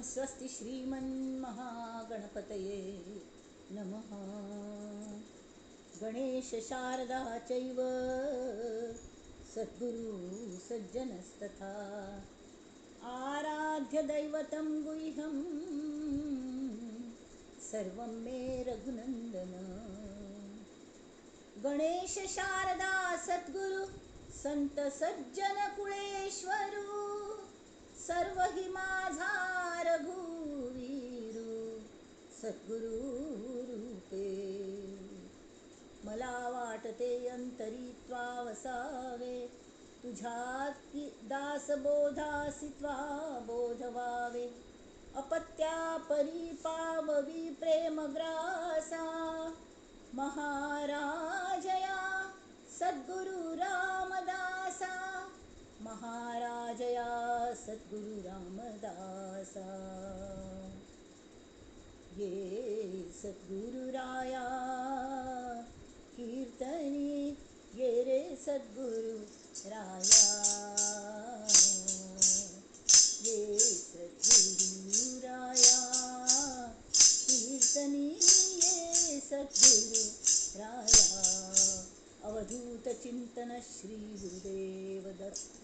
स्वस्ति श्रीमन्महागणपतये नमः. गणेश शारदा चैव सद्गुरु सज्जनस्तथा आराध्य दैवतं गुह्यं सर्वं मे रघुनंदन. गणेश शारदा सद्गुरु संत सज्जन कुळेश्वरू सर्व हि माझा रघुवीरू सद्गुरु रूपे. मला वाटते अंतरी त्वा वसावे तुझ्या दासबोधासी त्वा बोधवावे. अपत्या परी पाववी प्रेमग्रासा महाराजया सद्गुरु रामदासा महाराजया सद्गुरु रामदासा. ये सद्गुरुराया कीर्तनी ये रे सद्गुरु राया ये सद्गुरुराया कीर्तनी ये सद्गुरु राया. अवधूत चिंतन श्री गुरुदेव दत्त.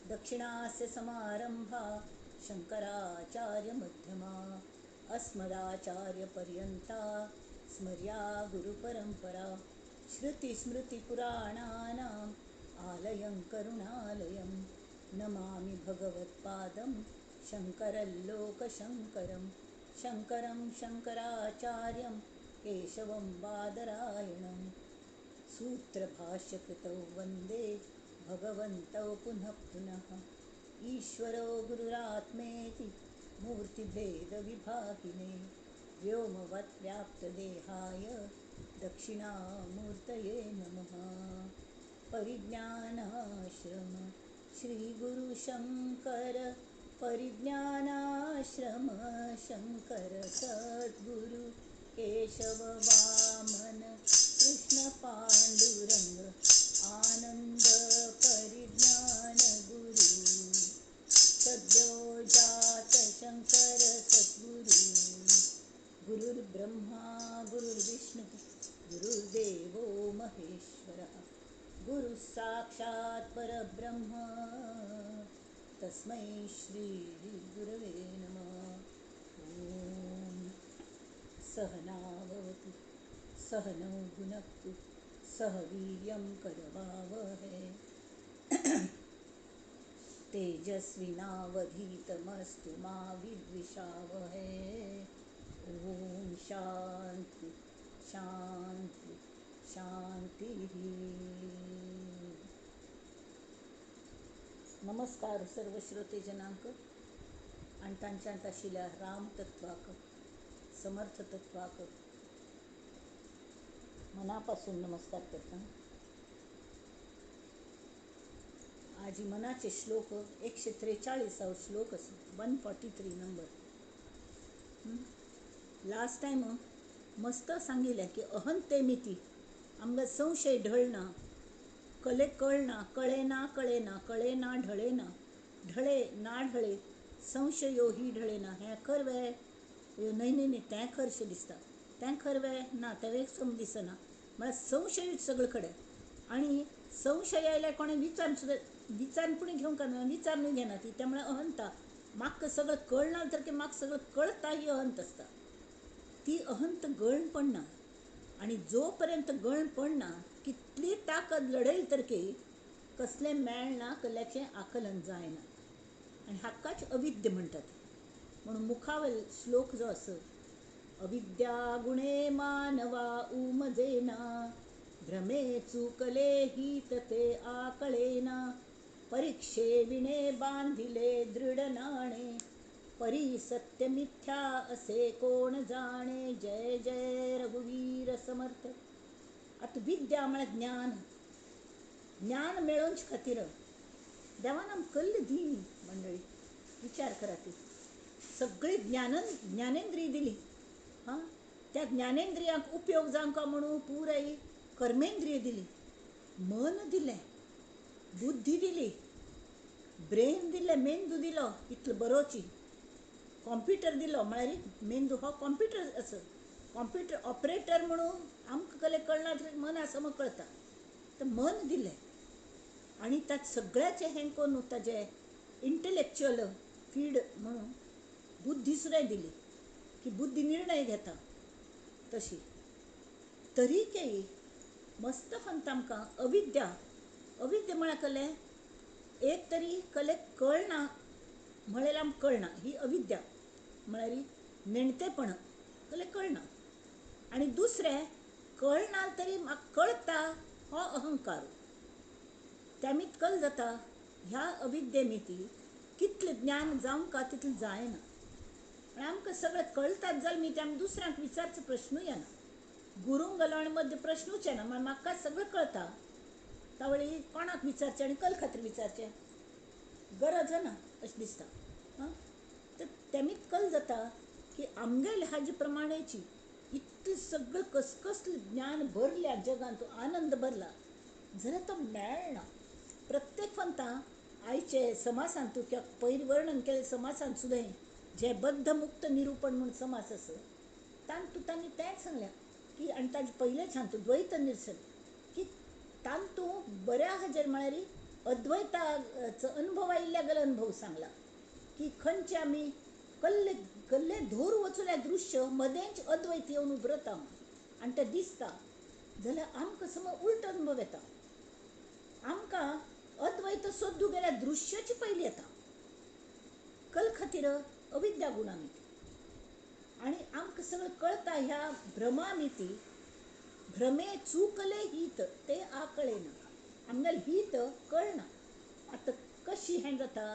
दक्षिणास्य समारंभा शंकराचार्य मध्यमा अस्मदाचार्य पर्यंता स्मर्या गुरुपरंपरा. श्रुतिस्मृतिपुराणानाम् आलयं करुणालयं नमामि भगवत्पादं शंकरलोकशंकरं शंकरं शंकराचार्यं केशवं बादरायणं. सूत्रभाष्यकृतौ वंदे भगवन्तौ पुनः पुनः. ईश्वरो गुरुरात्मेति मूर्तिभेदविभागिने व्योमवत् व्याप्तदेहाय दक्षिणामूर्तये नमः. परिज्ञानाश्रम श्रीगुरुशंकर परिज्ञानाश्रम शंकर सद्गुरु केशव वामन कृष्ण पांडुरंग आनंद परिज्ञान गुरु सद्यो जात शंकर सद्गुरु. गुरुर्ब्रह्मा गुरुर्विष्णु गुरुर्देवो महेश्वरः गुरु साक्षात् परब्रह्म तस्मै श्री गुरवे नमः. ॐ सहनावतु सहनौ भुनक्तु सह वीर्यं करवावहै तेजस्विनावधीतमस्तु मा विद्विषावहै. ॐ शांती शांती शांती. नमस्कार सर्व श्रोतेजनांक आणि तांच्यांत आशिल्ल्या रामतत्वाक समर्थ तत्वाक मनापासून नमस्कार करता. आज मनाचे श्लोक 143 श्लोक आसा, 143 नंबर. लास्ट टायम मस्त सांगिल्लें की अहंते मिती आमकां संशय ढळना, कले कळना, कळे ना कळे ना, कळे ना ढळे ना, ढळे ना ढळे, संशयो ही ढळे ना. हें खर वे? न्हय न्हय न्हय, तें खरशें दिसता, तें खर वे ना, तें सम दिसना. म्हळ्यार संशयूच सगळे कडेन. आनी संशय आयल्यार कोणें विचार सुद्दां विचार पूण घेवंक ना, विचार घेना ती, त्यामुळे अहंता. म्हाका सगळें कळना तर की म्हाका सगळें कळता ही अहंत आसता. ती अहंत गळण पडना आनी जो पर्यंत गळण पडना कितली ताकद लढयल तर की कसलें मेळना, कसल्याचें आकलन जायना. आनी हाकाच अविद्य म्हणटात. म्हणून मुखावेल श्लोक जो आसा, अविद्या गुणे मानवा उमजेना भ्रमे चुकले हित ते आकळेना परीक्षे विणे बांधिले दृढ नाणे परी सत्य मिथ्या असे कोण जाणे. जय जय रघुवीर समर्थ. आतां विद्या म्हळ्यार ज्ञान. ज्ञान मेळोवचे खातीर देवान आमकां कल्ल दी मंडळी, विचार करा. ती सगळी ज्ञानेंद्रिय दिली. हां, त्या ज्ञानेंद्रियांक उपयोग जावंक म्हणून पुराय कर्मेंद्रिय दिली, मन दिलें, बुद्धी दिली, ब्रेन दिलें, मेंदू दिलो इतलो बरोची, कॉम्प्युटर दिलो म्हळ्यार मेंदू हो कॉम्प्युटर आसा. कॉम्प्युटर ऑपरेटर म्हणून आमकां कले कळना तरी मन आसा म्हूण कळटा. तर मन दिलें आनी ताचे सगळ्याचें हें करून ताजें इंटलेक्च्युअल फीड म्हणून बुद्धी सुद्दां दिली की बुद्धी निर्णय घेता तशी. तरी केई मस्त फंत आमकां अविद्या. अविद्या म्हळ्यार कले एक तरी कले कळना म्हळ्यार आमकां कळना, ही अविद्या म्हळ्यार नेणतेपण कले कळना. आनी दुसरें कळना तरी म्हाका कळटा हो अहंकार. त्यामीत कल जाता ह्या अविद्येमिती कितलें ज्ञान जावंक का तितलें जायना. आनी आमकां सगळें कळटात जाल्यार मी ते आमी दुसऱ्यांक विचारचो प्रश्नूय येना. गुरूंक गलोवणे मदीं प्रश्नूच येना. म्हळ्यार म्हाका सगळें कळटा तावळी कोणाक विचारचें आनी कल खातीर विचारचें गरज ना अशें दिसता. आं, तर तेमीत कल जाता की आमगेले हाजे प्रमाणेची इतलें सगळें कसकसलें ज्ञान भरल्या जगांत, आनंद भरला जाल्यार तो मेळना. प्रत्येक पंथा आयचे समासांत किंवा पयर वर्णन केल्ले समासांत सुद्दां जे बद्ध मुक्त निरूपण म्हूण समास आसा तांतू तांणी तेंच सांगलें की, आनी ताजे पयलेच हातूंत द्वैत निरसन की तांतू बऱ्या हाजेर म्हळ्यार अद्वैताचो अनुभव आयिल्ल्या गल अनुभव सांगला की खंयचे आमी कल्ले कल्ले धूर वचुल्या दृश्य मदेंच अद्वैत येवन उबरता आनी तें दिसता जाल्यार आमकां समज उलट अनुभव येता. आमकां अद्वैत सोदू गेल्यार दृश्याची पयली येता कल खातीर अविद्या गुणामिती. आनी आमकां सगळें कळटा ह्या भ्रमामिती, भ्रमे चुकले हित ते आकळे ना, आमगेलें हित कळना. आतां कशी हें जाता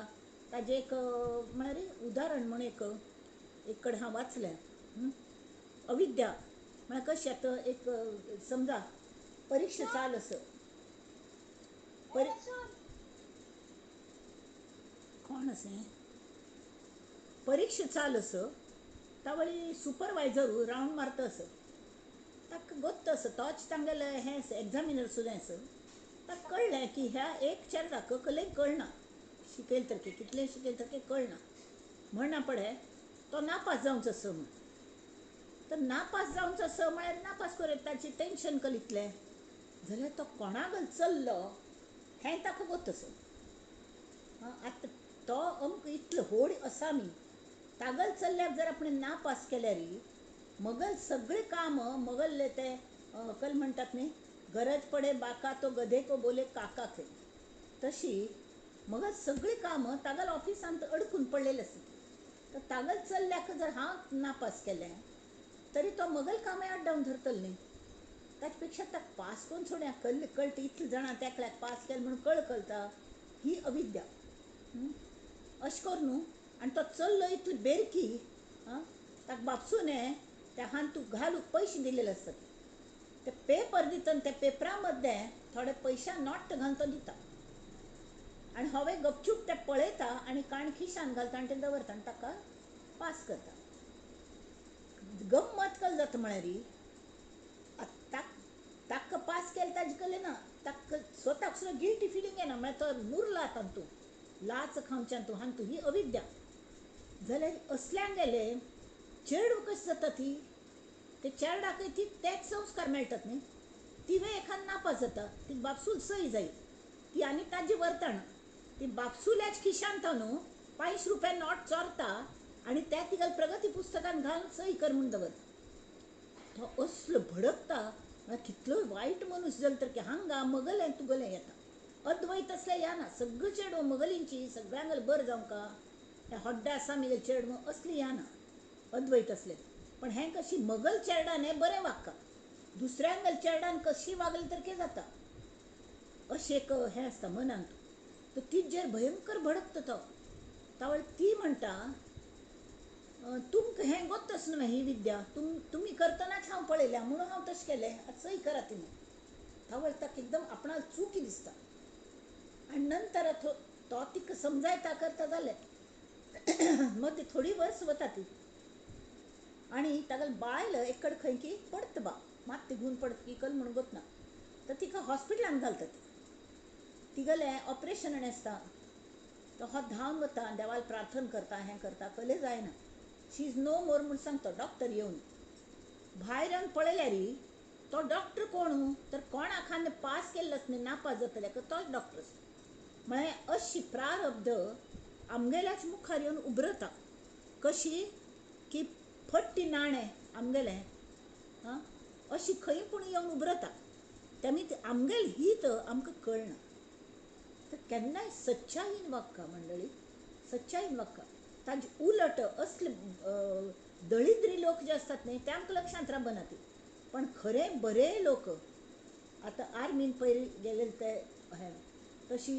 ताजें एक म्हळ्यार उदाहरण म्हूण एक एक कडेन हांव वाचलें. अविद्या म्हळ्यार कशी आतां एक समजा परिक्षा चालू आसा, कोण आसा परिक्षा चालू आसा तावळी सुपरवायझर रावंड मारता आसा, ताका गोत्त आसा तोच तांगेलें हें आसा एग्जामिनर सुद्दां आसा. ताका कळ्ळें की ह्या एक चेडवाक कलेक कळना, शिकयलें तर कितलें शिकयलें तर कळना, म्हणना पडे तो नापास जावचो आसा म्हूण. तर नापास जावचो आसा म्हळ्यार नापास करूं ताचें टेंशन कलितलें जाल्यार तो कोणागल चल्लो हें ताका गोत आसा. आतां तो अमक इतलो व्हड असामी तागल चल्ल्याक जर आपणें नापास केल्यार मगल सगळें काम मगल्ले ते कल म्हणटात न्ही, गरज पडे बाका तो गधे को बोले काका खे, तशी मगल सगळीं कामां तागल ऑफिसांत अडकून पडलेलें आसता. तर तागल चल्ल्याक जर हांव नापास केलें तरी तो मगल कामां आड्डावन धरतलो न्ही, ताचे पेक्षा ताका पास करून सोडया. कल्ले कळटा इतले जाणां तेकल्याक पास केलें म्हणून कळ कळटा ही अविद्या. अशें करून न्हू आनी तो चल्लो इतलो बेरकी आं ताका बापसून त्या हान तूं घालूंक पयशे दिलेले आसतात ते पेपर दिता आनी त्या पेपरा मदें थोडे पयशा not घालून तो दिता आनी हांवें गपचूप ते पळयता आनी काण खिशान घालता आनी ते दवरता आनी ताका पास करता. गम्मत कल जाता म्हळ्यार ताका पास केलें ताजे कडेन ना, ताका स्वताक सुद्दां गिल्टी फिलींग येना, म्हळ्यार तो मुरला तातूंत लाच खावच्यान तूं हांतू ही अविद्या. जाल्यार असल्यांक गेले चेडूं कशें जाता ती ते चेरडाकय ती तेच संस्कार मेळटात न्ही, तिवूय एखाद नापास जाता, ती बापसूल सय जाय ती आनी ताजी वर्तण ती बापसुल्याच खिशांत न्हू 5 रुपया not चोरता आनी त्या तिका प्रगती पुस्तकान घालून सही कर म्हूण दवरता. तो असलो भडकता म्हळ्यार कितलो वायट मनीस जालो तर की हांगा मगलें तुगलें येता. अद्वैत असलें या ना, सगळें चेडूं मगलींची सगळ्यांक बरें जावंक हे हड्डा आसा मगेले चेडूं असली या ना अद्वैत असलें. पण हें कशी मगल चेरडान हें बरें वागता, दुसऱ्यांगल चेरडान कशी वागलें तर कितें जाता अशें एक हें आसता मनांत. तर तिजेर भयंकर भडकता तो. तावळ ती म्हणटा तुमकां हें गोत्तच न्हय ही विद्या तुमी करतनाच हांव पळयल्या म्हणून हांव तशें केलें, आतां सही करा तिणें. तावळ ताका एकदम आपणाक चुकी दिसता आनी नंतर तो तिका समजायता करता जालें. मदीं थोडी वर्स वता ती आनी तागेले बायल एक कडेन खंय की पडटा बा मात ती घुवन पडटा की कल म्हणून गोतना, तर तिका हॉस्पिटलान घालता. ती तिगेलें ऑपरेशन आनी आसता. तो हो धांवन वता आनी देवाक प्रार्थना करता, हें करता, कले जायना, शी is no मोर म्हूण सांगता डॉक्टर येवन. भायर येवन पळयल्यार तो डॉक्टर कोण तर कोण आखान पास केल्लो आसता न्ही, नापास जातले तोच डॉक्टर आसता. म्हळ्यार अशी प्रारब्ध आमगेल्याच मुखार येवन उबरता. कशी की फट्टी नाणें आमगेलें आं अशी खंय पूण येवन उबरता. तेमी आमगेल हीत आमकां कळना. तर केन्नाय सच्चाईन वागका मंडळी, सच्चाईन वागका. ताजे उलट असले दळिद्री लोक जे आसतात न्ही ते आमकां लक्षांत रावना ती, पण खरें बरे लोक आतां आर्मीन पयलीं गेलेले ते हे तशी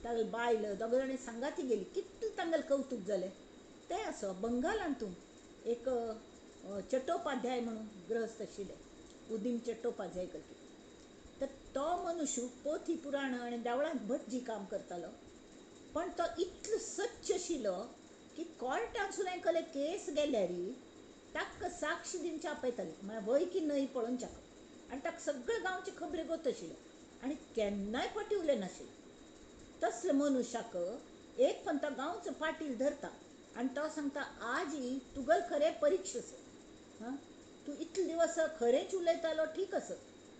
तागेली बायल दोग जाणां सांगाती गेली, कितलें तांगेलें कवतूक जालें. तें आसा बंगालांतून एक चट्टोपाध्याय म्हणून ग्रहस्थ आशिल्ले, उदीम चट्टोपाध्याय करपी. तर तो मनुष्य पोथी पुराण आनी देवळांत भटजी काम करतालो, पण तो इतलो सच्च आशिल्लो की कोर्टान सुद्दां एकले केस गेल्यार ताका साक्ष दिवचे आपयताले, म्हळ्यार वय की न्हय पळोवच्याक. आनी ताका सगळे गांवचे खबरी गोत आशिल्ले आनी केन्नाय फटी उलयनाशिल्ले. तसले मनुष्याक एक पण तो गांवचो पाटील धरता आनी तो सांगता, आजी तुगेल खरें परीक्षा आसा, हां तूं इतले दिवस खरेंच उलयतालो ठीक आसा,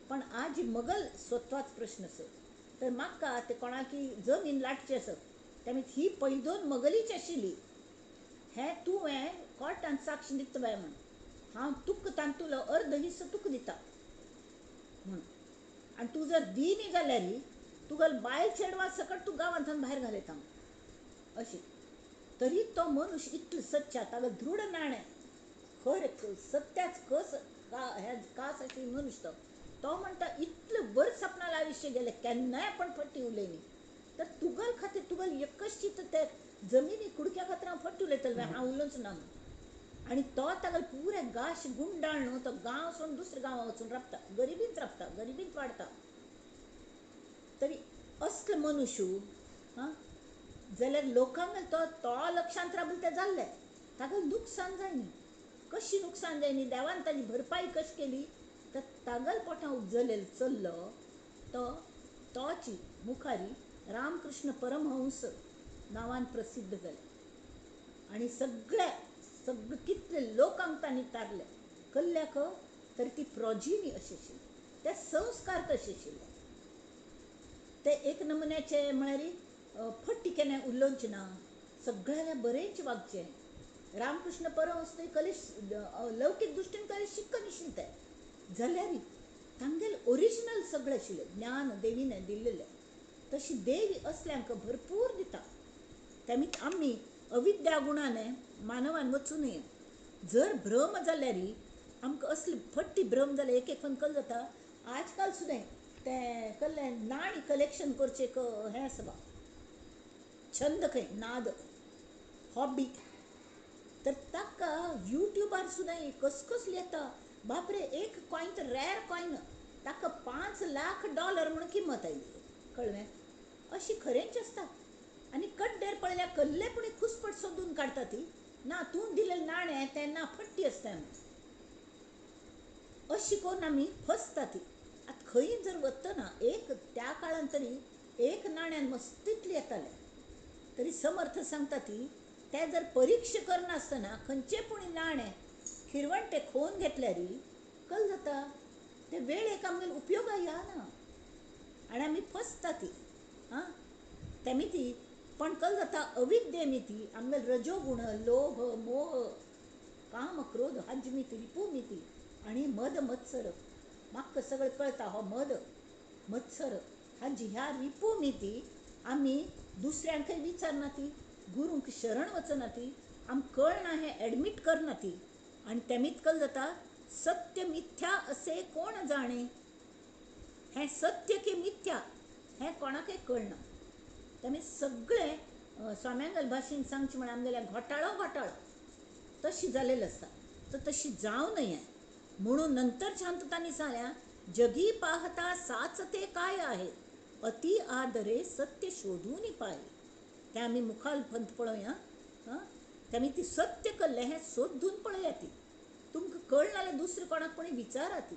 पण आजी मगल स्वत्वाच प्रश्न आसा. तर म्हाका ते कोणाकी जमीन लाटची आसा, तेमी ही पयली दोन मगलीच आशिल्ली, हें तुवें कोर्टान साक्ष दिता म्हूण हांव तुका तांतुलो अर्द हिस्सो तुका दिता म्हूण, आनी तूं जर दिनी जाल्यार तुगेल बायल चेडवा सकट तूं गांवांतल्यान भायर घालयता अशें. तरी तो मनुष्य इतलो सच्चा, ताका दृढ नाणें, खरें सत्याच कस हे कास आशिल्लो मनुष्य तो. तो म्हणटा इतलें वर्स आपणालें आयुश्य गेलें केन्नाय आपण फटी उलयनी, तर तुगल खातीर तुगल एकश्चित ते जमिनी कुडक्या खातीर हांव फटी उलयतलें, हांव उलोवच ना म्हूण. आनी तो तागेलो पुरे गाश गुंडाळ न्हू तो गांव सोडून दुसऱ्या गांवां वचून राबता, गरिबींत राबता, गरिबींत वाडटा. तरी असले मनुष्य हां जाल्यार लोकांक तो तो लक्षांत राबले तें जाल्लें, ताका नुकसान जायना. कशी नुकसान जायनी, देवान ताजी भरपाई कशी केली तर तागल पोटां उपजलेलो चल्लो तो तोची मुखारी रामकृष्ण परमहंस नांवान प्रसिद्ध जाले आनी सगळे सगळे कितले लोकांक तांणी तारले कल्ल्याक. तर ती प्रोजिनी अशी आशिल्ली, ते संस्कार तशे आशिल्ले. ते एक नमुन्याचे म्हळ्यार फट्टी केन्ना उलोवचें ना, सगळ्यांना बरेंच वागचें. रामकृष्ण परमहंस थंय कलेश लौकीक दृश्टीन कलेश शिकनाशिल्ले ते, जाल्यार तांगेले ओरिजिनल सगळें आशिल्लें, ज्ञान देवीन दिल्लें. तशी देवी असल्यांक भरपूर दिता. तेमी आमी अविद्या गुणाने मानवान वचूं नये. जर भ्रम जाल्यार आमकां असली फट्टी भ्रम जाल्यार एक एक कल जाता. आजकाल सुद्दां तें कसलें नाणी कलेक्शन करचें एक हें आसा बा, छंद खंय, नाद, हॉबी. तर ताका युट्यूबार सुद्दां कसकसली येता, बापरे एक कॉयन तर रॅर कॉयन ताका $5 लाख म्हणून किंमत आयली, कळ्ळें? अशी खरेंच आसता. आनी कड्डेर पळयल्यार कसले पूण खुसपट सोदून काडटा ती, ना तूं दिलेलें नाणें तें ना फट्टी आसता म्हूण. अशी करून आमी फसता ती. आतां खंय जर वतना एक त्या काळान तरी एक नाण्यान मस्तीतली येतालें, तरी समर्थ सांगता ती ते जर परीक्षा करनासतना खंयचें पूण नाणें खिरवण ते खोवन घेतल्यार कल जाता, ते वेळेक आमगेले उपयोगा या ना आनी आमी फसता ती. आं तेमी ती पण कल जाता अविद्ये मिती आमगेले रजोगुण, लोभ, मोह, काम, क्रोध हांची मिती, रिपू मिती आनी मद मत्सर. म्हाका सगळें कळटा हो मद मत्सर हांची ह्या रिपू मिती आमी दुसऱ्यांकय विचारना ती, गुरूंक शरण वचना ती, आमकां कळना हें एडमीट करना ती. आनी तेमीत कल जाता सत्य मिथ्या असे कोण जाणे, हें सत्य की मिथ्या हें कोणाकय कळना. तेमी सगळें स्वाम्यांगल भाशेन सांगचें म्हळ्यार आमगेल्या घोटाळो घोटाळो तशी जालेलो आसता. तर तशी जावं नये म्हणून नंतर शांत तांणी सांगल्या, जगी पाहता साच ते काय आहे, अति आदरे सत्य शोधून पाय. ते आमी मुखाल पंथ पळोवया. हां तेमी ती सत्य कल्लें हें सोदून पळया ती. तुमकां कळना जाल्यार दुसरें कोणाक कोणी विचारा ती.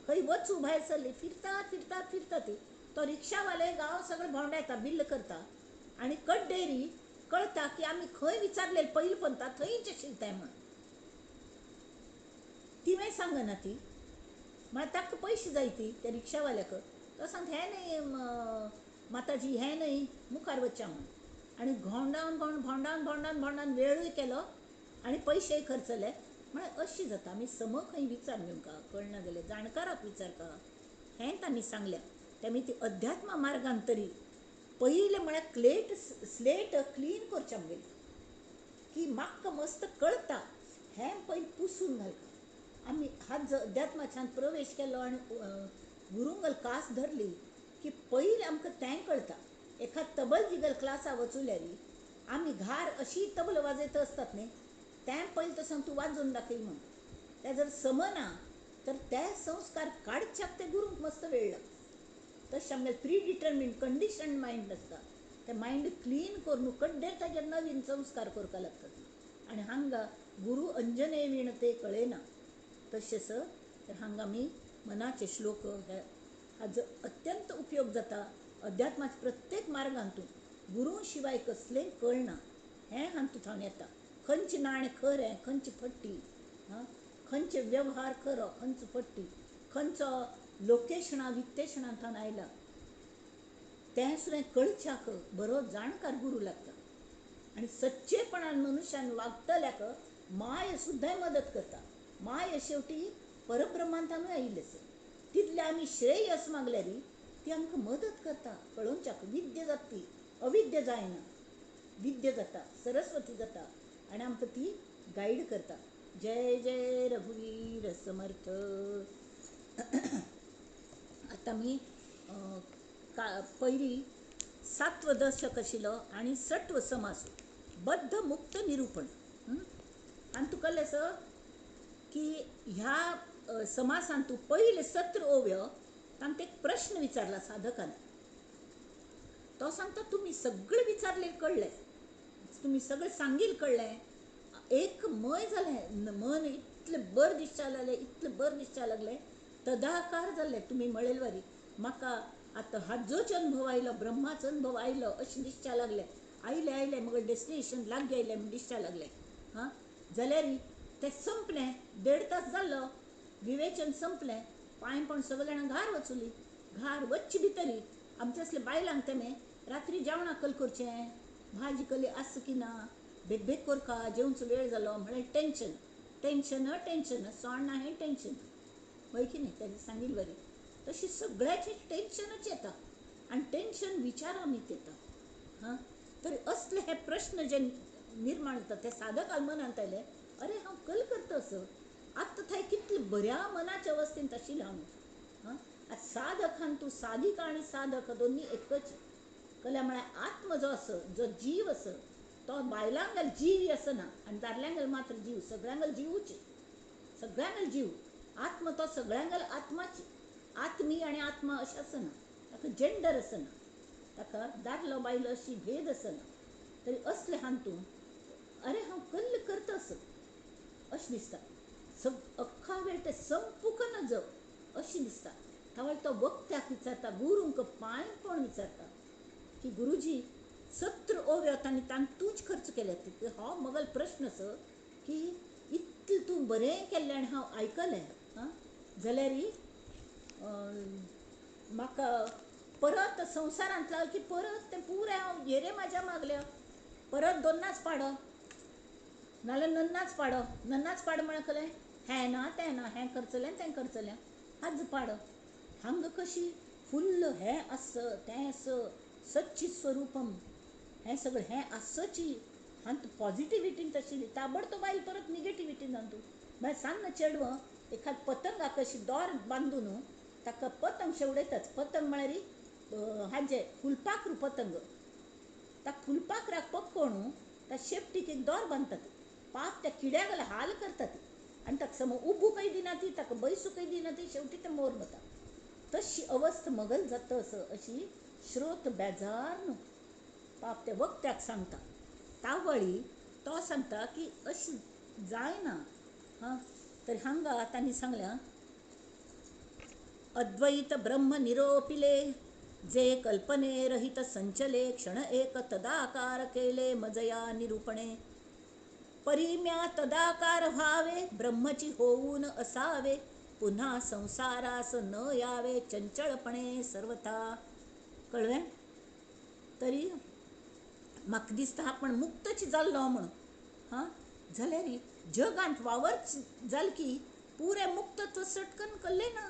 खंय वचूं भायर सरली फिरता फिरता फिरता ती, तो रिक्षावाले गांव सगळें भोंवडायता, बिल्ल करता, आनी कड्डेरी कळटा की आमी खंय विचारलें पयलीं पंता थंयच आशिल्लें तें म्हण. तिवें सांगना ती, म्हळ्यार ताका पयशे जाय ती त्या रिक्षावाल्याक. तो सांगता हें न्हय माताजी, हें न्हय, मुखार वचया म्हण. आनी भोंवडावन भोंवडावन भोंवडावन भोंवडावन वेळूय केलो आनी पयशेय खर्चले. म्हळ्यार अशी जाता, आमी सम खंय विचार घेवंका कळना जाल्यार जाणकाराक विचारका, हें तांणी सांगलें. तेमी ती अध्यात्म मार्गान तरी पयलें म्हळ्यार क्लेट स्लेट क्लीन करचें आमगेलें, की म्हाका मस्त कळटा हें पयलीं पुसून घालता. आमी हात अध्यात्माच्यान प्रवेश केलो आनी गुरुंगल कास धरली की पयलीं आमकां तें कळटा. एखाद तबल जिगल क्लासा वचूल्यार आमी घार अशी तबल वाजयत आसतात न्ही, तें पयलीं तो सांग तूं वाजोवन दाखय म्हूण. तें जर समना तर ते संस्कार काडच्याक ते गुरूंक मस्त वेळ लागता. तशें आमगेलें प्री डिटर्मिन्ड कंडिशन मायंड आसता, तें मायंड क्लीन करून कड्डेर ताजेर नवीन संस्कार करपाक लागतात. आनी हांगा गुरू अंजने वीण ते कळना. तशेंच तर हांगा आमी मनाचे श्लोक हे हाजो अत्यंत उपयोग जाता अध्यात्माच्या प्रत्येक मार्गांतून. गुरू शिवाय कसलें कळना हें हातूंत येता. खंयचें नाणें खरें, खंयची फट्टी, खंयचे वेव्हार खरो, खंयचो फट्टी, खंयचो लोकेशणा वित्तेशणांतल्यान आयला तें सुद्दां कळच्याक बरो जाणकार गुरू लागता. आनी सच्चेपणान मनुष्यान वागतल्याक माय सुद्दां मदत करता. माय शेवटी परब्रह्मांतल्यानूय आयिल्लें आसा, तितलें आमी श्रेयस मागल्यार ती आमकां मदत करता कळोवच्याक. विद्या जाता ती, अविद्या जायना, विद्या जाता, सरस्वती जाता आनी आमकां ती गायड करता. जय जय रघुवीर समर्थ. आतां आमी पयलीं सात्व दशक आशिल्लो आनी सट्व समास, बद्ध मुक्त निरूपण. आनी तुका कळ्ळें सर की ह्या समासान तूं पयलें सत्र ओव्यो तांकां एक प्रश्न विचारला साधकान. तो सांगता तुमी सगळें विचारलें कळ्ळें, तुमी सगळें सांगील कळ्ळें, एक मय जालें, मन इतलें बरें दिसचें लागलें, इतलें बरें दिसचें लागलें, तदाकार जालें. तुमी म्हणलें वरी म्हाका आतां हाजोच अनुभव आयलो, ब्रह्माचो अनुभव आयलो अशें दिसचें लागलें. आयलें आयलें मगेर डेस्टिनेशन लागीं आयलें म्हूण दिसचें लागलें. हां जाल्यार तें संपलें, 1.5 तास जाल्लो, विवेचन संपलें, पांय पण सगळे जाणां घार वचुली. घार वच्चे भितरी आमचे असले बायलांक तेणें रात्री जेवणाक कल करचें, भाजी कली आसा की ना, बेग बेग करका, जेवचो वेळ जालो म्हळ्यार टेंशन टेंशन टेंशन, सोण ना हें टेंशन, हय की न्ही? तेणें सांगिल्लें वरी तशी सगळ्याचें टेंशनूच येता आनी टेंशन विचारांनीच येता. हां तर असले हे प्रश्न जे निर्माण जाता ते साधकाल मनांत आयले, अरे हांव कल करता असो, आतां थंय कितले बऱ्या मनाच्या अवस्थेंत आशिल्लें हांव. हां आतां साधकान तूं साधिका आनी साधक दोन्ही एकच. कल्या म्हळ्यार आत्म जो आसा, जो जीव आसा, तो बायलांगेल जीव आसना आनी दादल्यांगेल मात्र जीव, सगळ्यांगेल जीवूच, सगळ्यांगेल जीव आत्म तो सगळ्यांगेल आत्माची. आत्मी आनी आत्मा अशें आसना, ताका जेंडर आसना, ताका दादलो बायलो अशी भेद आसना. तरी असले हातूंत अरे हांव कल्ल करता असो अशें दिसता. अख्खा वेळ तें संपूंक नजो अशें दिसता. तावळ तो वक्त्याक विचारता, गुरूंक पांय पण विचारता की गुरुजी 17 ओव्यो तांणी तातूंच खर्च केले. हो मगल प्रश्न असो की इतलें तूं बरें केल्लें आनी हांव आयकलें, आं जाल्यार म्हाका परत संवसारांत लागलो की परत तें पुरें हांव घेरे म्हाज्या मागल्या, परत दोन्नाच पाडो नाल्यार नन्नाच पाडो. नन्नाच पाडो म्हळ्यार कलें हें ना तें ना, हें करचलें तें करचलें, हाज पाडो. हांगा कशी फुल्ल हें आस तें आस, सच्चित स्वरूपम हें सगळें हें आसची, हांत पॉजिटिविटीन तशी ताबडतो बायल परत निगेटिविटीन जावन म्हळ्यार सान्न चेडवां एखाद पतंगाक अशी दोर बांदून ताका पतंग शेवडयताच. पतंग म्हळ्यार हाजें फुलपाखरू पतंग, ताका फुलपाखराक पक्कोवन त्या शेपटीक एक दोर बांदतात, पाप त्या किड्याक हाल करतात आनी ताका सम उबूकय दिना ती, ताका बैसूकय दिना ती, शेवटी तें मोर वता. तशी अवस्था मगल जाता असो अशी श्रोत बेजार न्हू पाप त्या वक्त्याक सांगता. तावळी तो सांगता की अशी जायना. हां तर हांगा तांणी सांगल्या, अद्वैत ब्रह्म निरोपिले जे कल्पने रहित संचले क्षण एक तदाकार केले मजया निरूपणे. परिम्या तदाकार व्हावे ब्रह्मची होऊन असावे पुन्हा संसारास न यावे चंचळपणे सर्वथा. कळ्ळें? तरी म्हाका दिसता आपण मुक्तच जाल्लो म्हणून. हां, जाल्यार जगांत वावर जाल की पुरें मुक्तत्व सटकन कल्लें ना,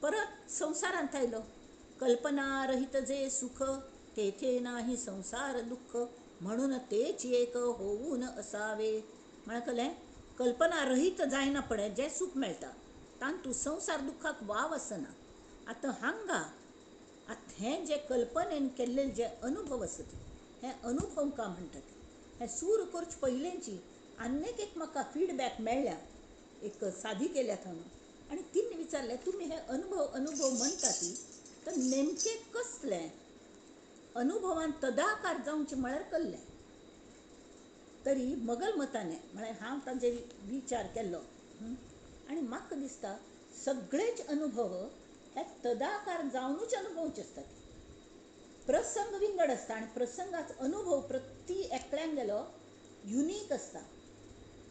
परत संवसारांत आयलो. कल्पना रहित जे सुख तेथे नाही संसार दुःख म्हणून तेच एक होऊन असावे. म्हळ्यार कळ्ळें? कल्पना रहित जायना पडे जें सूख मेळटा तातूंत संवसार दुख्खाक वाव आसना. आतां हांगा आतां हें जे कल्पनेन केल्ले जे अनुभव आसत हे अनुभव का म्हणटात. हें सूर करचे पयलेंची आनीक एक म्हाका फिडबॅक मेळ्ळ्या एक सादी केल्या थंय आनी तिणें विचारलें तुमी हे अनुभव अनुभव म्हणटा ती तर नेमकें कसलें? अनुभवान तदाकार जावचें म्हळ्यार कसलें? तरी मगल मताने म्हळ्यार हांव तांचेर विचार केल्लो आनी म्हाका दिसता सगळेच अनुभव हे तदाकार जावनूच अनुभवचे आसतात. प्रसंग विंगड आसता आनी प्रसंगाचो अनुभव प्रति एकल्यान गेलो युनीक आसता.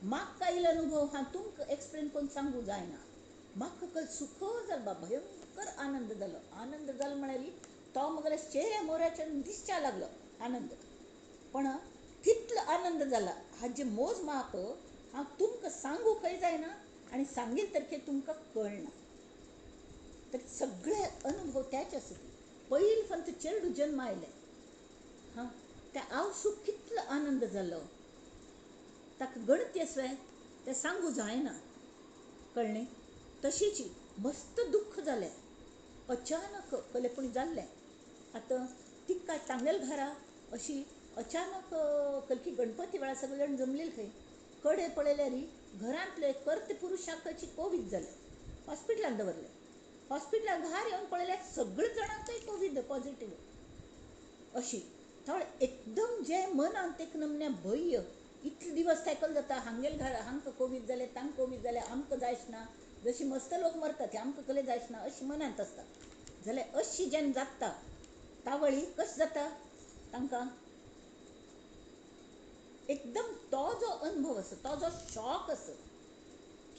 म्हाका आयिल्लो अनुभव हांव तुमकां एक्सप्लेन करून सांगूंक जायना. म्हाका कल सुख जालो बाबा, भयंकर आनंद जालो. आनंद जालो म्हळ्यार तो म्हगेल्या चेहऱ्या मोऱ्याच्यान दिसच्या लागलो आनंद. पण कितलो आनंद जाला हाजें मोज माप हांव तुमकां सांगूंकय जायना आनी सांगीत तरके तुमकां कळना. तर सगळे अनुभव त्याच आसता. पयलीं फक्त चेडूं जन्म आयलें, हां, त्या आवसूक कितलो आनंद जालो ताका गणती आसलें तें सांगूं जायना. कळ्ळें? तशीच मस्त दुख्ख जालें अचानक कलेपणी जाल्लें. आतां तिका तांगेल घरा अशी अचानक कलकी गणपती वेळार सगळे जाण जमलेले खंय कडे पळयल्यार घरांतले कर्ते पुरुशाकची कोवीड जालें, हॉस्पिटलान दवरलें. हॉस्पिटलान घार येवन पळयल्यार सगळे जाणांकय कोवीड पॉझिटीव. अशी थोडे एकदम जे मनांत एक नमन्या भंय इतले दिवस सायकल जाता हांगेल घर हांकां कोवीड जालें तांकां कोवीड जालें आमकां जायच ना, जशी मस्त लोक मरतात ते आमकां कसलें जायच ना अशी मनांत आसता. जाल्यार अशी जेन्ना जाता तावळी कशें जाता तांकां एकदम तो जो अनुभव आसा तो जो शॉक आसा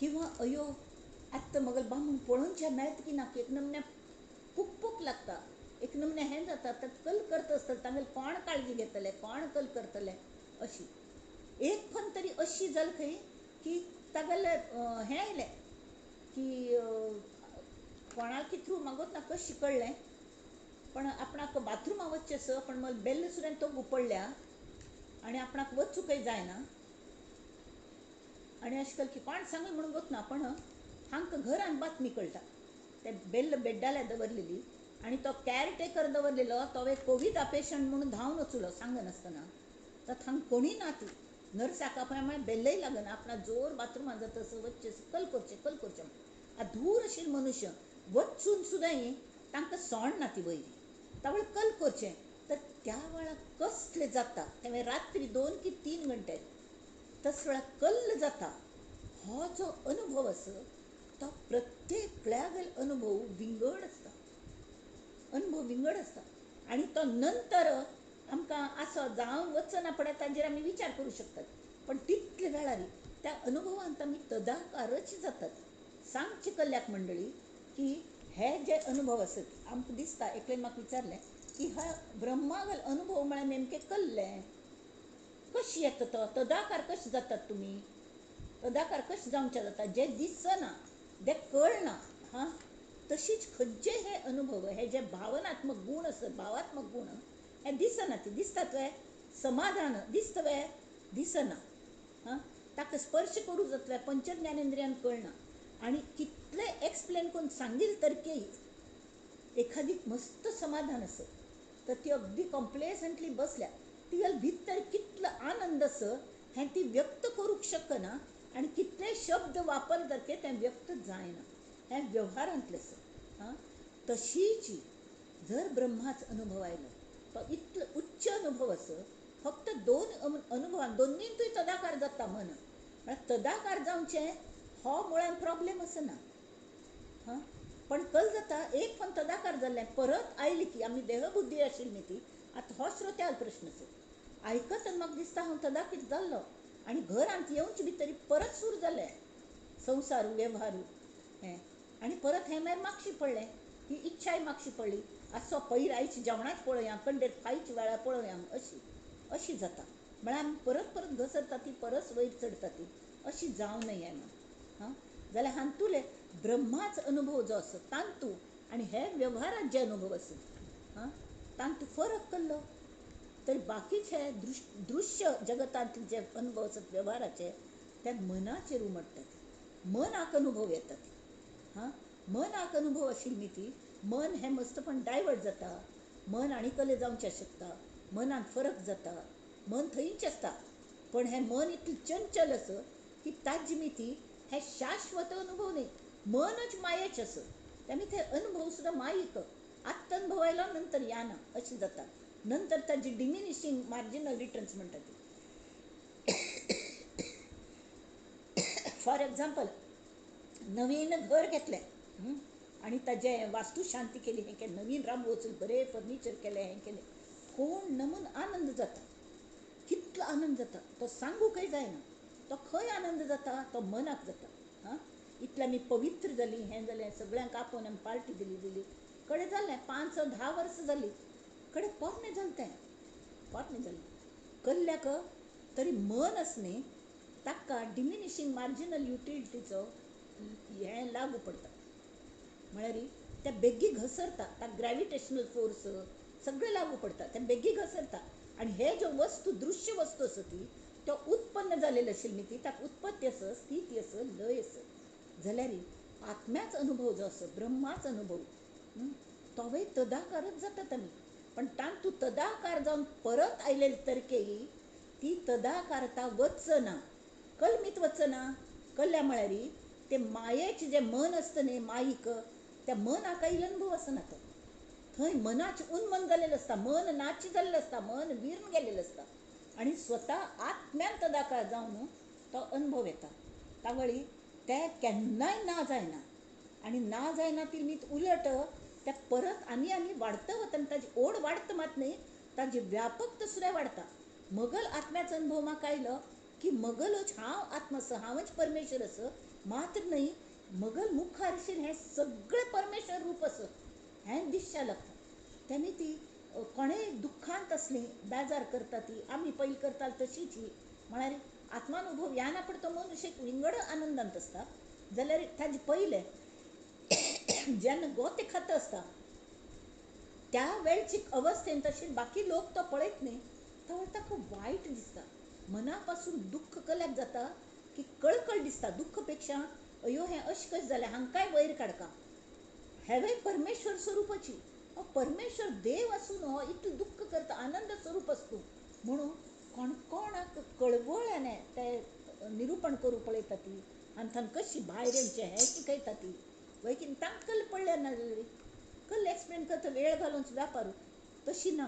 किंवा अयो आत्तां मगेले बामूण पळोवच्या मेळटा की ना की एक नमन्या पुकपूक लागता, एक नमन्या हें जाता. तर कल करता आसतना तांगेले कोण काळजी घेतले कोण कल करतले अशी एक खंय तरी अशी जाल खंय की तागेले हें आयलें की कोणाकी थ्रू मागत ना कशें कळ्ळें पण आपणाक बाथरुमा वचचें आसा पण मग बेल्ल सुद्दां तो गुपडल्या आनी आपणाक वचूंकय जायना आनी अशें केलें की कोण सांगलें म्हणून वचना पण हांकां घरान बातमी कळटा. ते बेल्ल बेड्डाल्या दवरलेली आनी तो कॅरटेकर दवरलेलो तो एक कोविडा पेशंट म्हणून धांवन वचलो सांगनासतना. तर थांग कोणी ना ती नर्साक आपणा बेल्लय लागना आपणा जोर बाथरुमा जाता असं वचचें कल करचें कल करचें. धूर आशिल्ले मनुष्य वचून सुद्दां तांकां सोंड ना ती वयली तावळ कल करचें. तर त्या वेळार कसलें जाता तें रात्री 2 की 3 घंटे तस वेळार कल्ल जाता. हो जो अनुभव आसा तो प्रत्येकल्यागेल अनुभव विंगड आसता, अनुभव विंगड आसता आनी तो नंतर आमकां असो जावन वचना पडत तांचेर आमी विचार करूं शकतात. पण तितले वेळार त्या अनुभवांत आमी तदाकारच जातात. सांगचे कल्याक मंडळी की हे जे अनुभव आसत आमकां दिसता. एकलेन म्हाका विचारलें की हा ब्रह्मागल अनुभव म्हळ्यार नेमकें कल्लें कशें येता तो तदाकार कशें जातात तुमी तदाकार कशें जावचें जाता जें दिसना तें कळना. हां, तशीच खंयचे हे अनुभव हे जे भावनात्मक गूण आसत भावात्मक गूण हे दिसना ती दिसतात वे समाधान दिसता वे दिसना. हां, ताका स्पर्श करूं जातले पंचज्ञानेंद्रियान कळना आनी कितले एक्सप्लेन करून सांगील तरकेय एखादी मस्त समाधान आसत तर ती अगदी कॉम्प्लेसंटली बसल्या ती भितर कितलो आनंद आसा हें ती व्यक्त करूंक शकना आनी कितले शब्द वापरतकीर तें व्यक्त जायना. हें व्यवहारांतलें आसा. हां, तशीच जर ब्रह्माच अनुभव आयलो तो इतलो उच्च अनुभव आसा फक्त 2 अनुभवान दोन्हींतूय तदाकार जाता मन. म्हळ्यार तदाकार जावचें हो मुळान प्रॉब्लेम आसना. हां, पण कल जाता एक पण तदाकार जाल्लें परत आयली की आमी देहबुद्धी आशिल्ली न्ही ती. आतां हो श्रोत्याल प्रश्न आयकत म्हाका दिसता हांव तदाकीत जाल्लो आनी घरांत येवचे भितरी परत सूर जालें संवसारू वेव्हारू हें आनी परत हें मागीर मागशी पडलें, ही इच्छाय मागशी पडली, आसो पयर आयची जेवणाच पळोवया, कंडेर खायची वेळार पळोवया, अशी अशी जाता. म्हळ्यार आमी परत परत घसरता ती, परत वयर चडटा ती, अशी जावं नये म्हण. हां जाल्यार हातूंतले ब्रह्माच अनुभव जो आसा तांतू आनी हे वेव्हारात जे अनुभव आसत हां तांतू फरक केल्लो तर बाकीचे दृश्य जगतांतले जे अनुभव आसत वेव्हाराचे ते मनाचेर उमटतात, मनाक अनुभव येतात. हां मनाक अनुभव आशिल्ली न्ही ती, मन हें मस्तपण डायवर्ट जाता, मन आनी कले जावचें शकता, मनान फरक जाता, मन थंयच आसता पण हें मन इतलें चंचल आसा की ताजी मिती हे शाश्वत अनुभव न्ही, मनच मायेचें आसा, तेमी ते अनुभव सुद्दां मायीक आत्त अनुभव आयलो नंतर याना अशें जाता. नंतर ताजी डिमिनिशींग मार्जिनल रिटर्न्स म्हणटा ती. फॉर एग्जाम्पल नवीन घर घेतलें आनी ताजें वास्तुशांती केली, हें केलें, नवीन रांबू वचून बरें फर्निचर केलें, हें केलें, कोण नमून आनंद जाता, कितलो आनंद जाता तो सांगूंकय जायना. तो खंय आनंद जाता तो मनाक जाता. हां इतलें आमी पवित्र जालीं, हें जालें, सगळ्यांक आपोवन आमी पार्टी दिली दिली कडेन जालें 5 10 वर्सां जालीं कडेन पोरणें जालें, तें पोरणें जालें कल्ल्याक तरी मन आसा न्ही ताका डिमिनिशींग मार्जिनल युटिलिटीचो हें लागू पडटा. म्हळ्यार ते बेगी घसरता, ताका ग्रॅविटेशनल फोर्स सगळें लागू पडटा, ते बेगी घसरता आनी हे ज्यो वस्तू दृश्य वस्तू आसा ती त्यो उत्पन्न जालेली आशिल्ली न्ही ती, ताका उत्पत्ती आसा, स्थिती आसा, लय आसा. जाल्यार आत्म्याच अनुभव जो आसा ब्रह्माच अनुभव तोवूय तदाकारच जातात आमी, पण तातूंत तदाकार जावन परत आयलेली तरकेही ती तदाकारता वचना, कलमीत वचना. कल्ल्या म्हळ्यार ते मायेचें जें मन आसता न्ही माईक, त्या मनाक आयिल्लो अनुभव आसना तो, थंय मनाचें उन्मन जालेलें आसता, मन नाच जाल्लें आसता, मन विरून गेल्लें आसता आनी स्वता आत्म्यान तदाकार जावन तो अनुभव येता. तावळी ते केन्नाय ना जायना आनी ना जायना ती मीत उलट त्या परत आनी आनी वाडता वता आनी ताजी ओड वाडटा मात न्ही, ताजी व्यापकता सुद्दां वाडटा. मगल आत्म्याचो अनुभव म्हाका आयलो की मगलच हांव आत्मा आसा, हांवच परमेश्वर आसा, मात्र न्ही मगल मुखार आशिल्लें हें सगळें परमेश्वर रूप आसा हें दिसचें लागता. तेन्ना ती कोणेय दुख्खांत आसली बेजार करता ती, आमी पयलीं करताली तशीच ही, म्हळ्यार आत्मानुभव ह्या ना पण तो मनुष्य एक विंगड आनंदांत आसता. जाल्यार ताजे पयलें जेन्ना गोते खाता आसता त्या वेळची अवस्थेन तशी बाकी लोक तो पळयत न्ही, तो ताका वायट दिसता, मना पासून दुख्ख कल्याक जाता की कळकळ दिसता, दुख्ख पेक्षा अयो हें अशें कशें जालें, हांकांय वयर काडका, हेवूय परमेश्वर स्वरुपाची, हो परमेश्वर देव आसून हो इतलें दुख्ख करता, आनंद स्वरूप आसतू म्हणून कोण कोणाक कळवळ्याने ते निरुपण करूं पळयता ती आनी तांकां कशी भायर येवचें हें शिकयता ती. वय की तांकां कल पडल्या ना जाल्यार कल एक्सप्लेन करता वेळ घालून व्यापार तशी ना,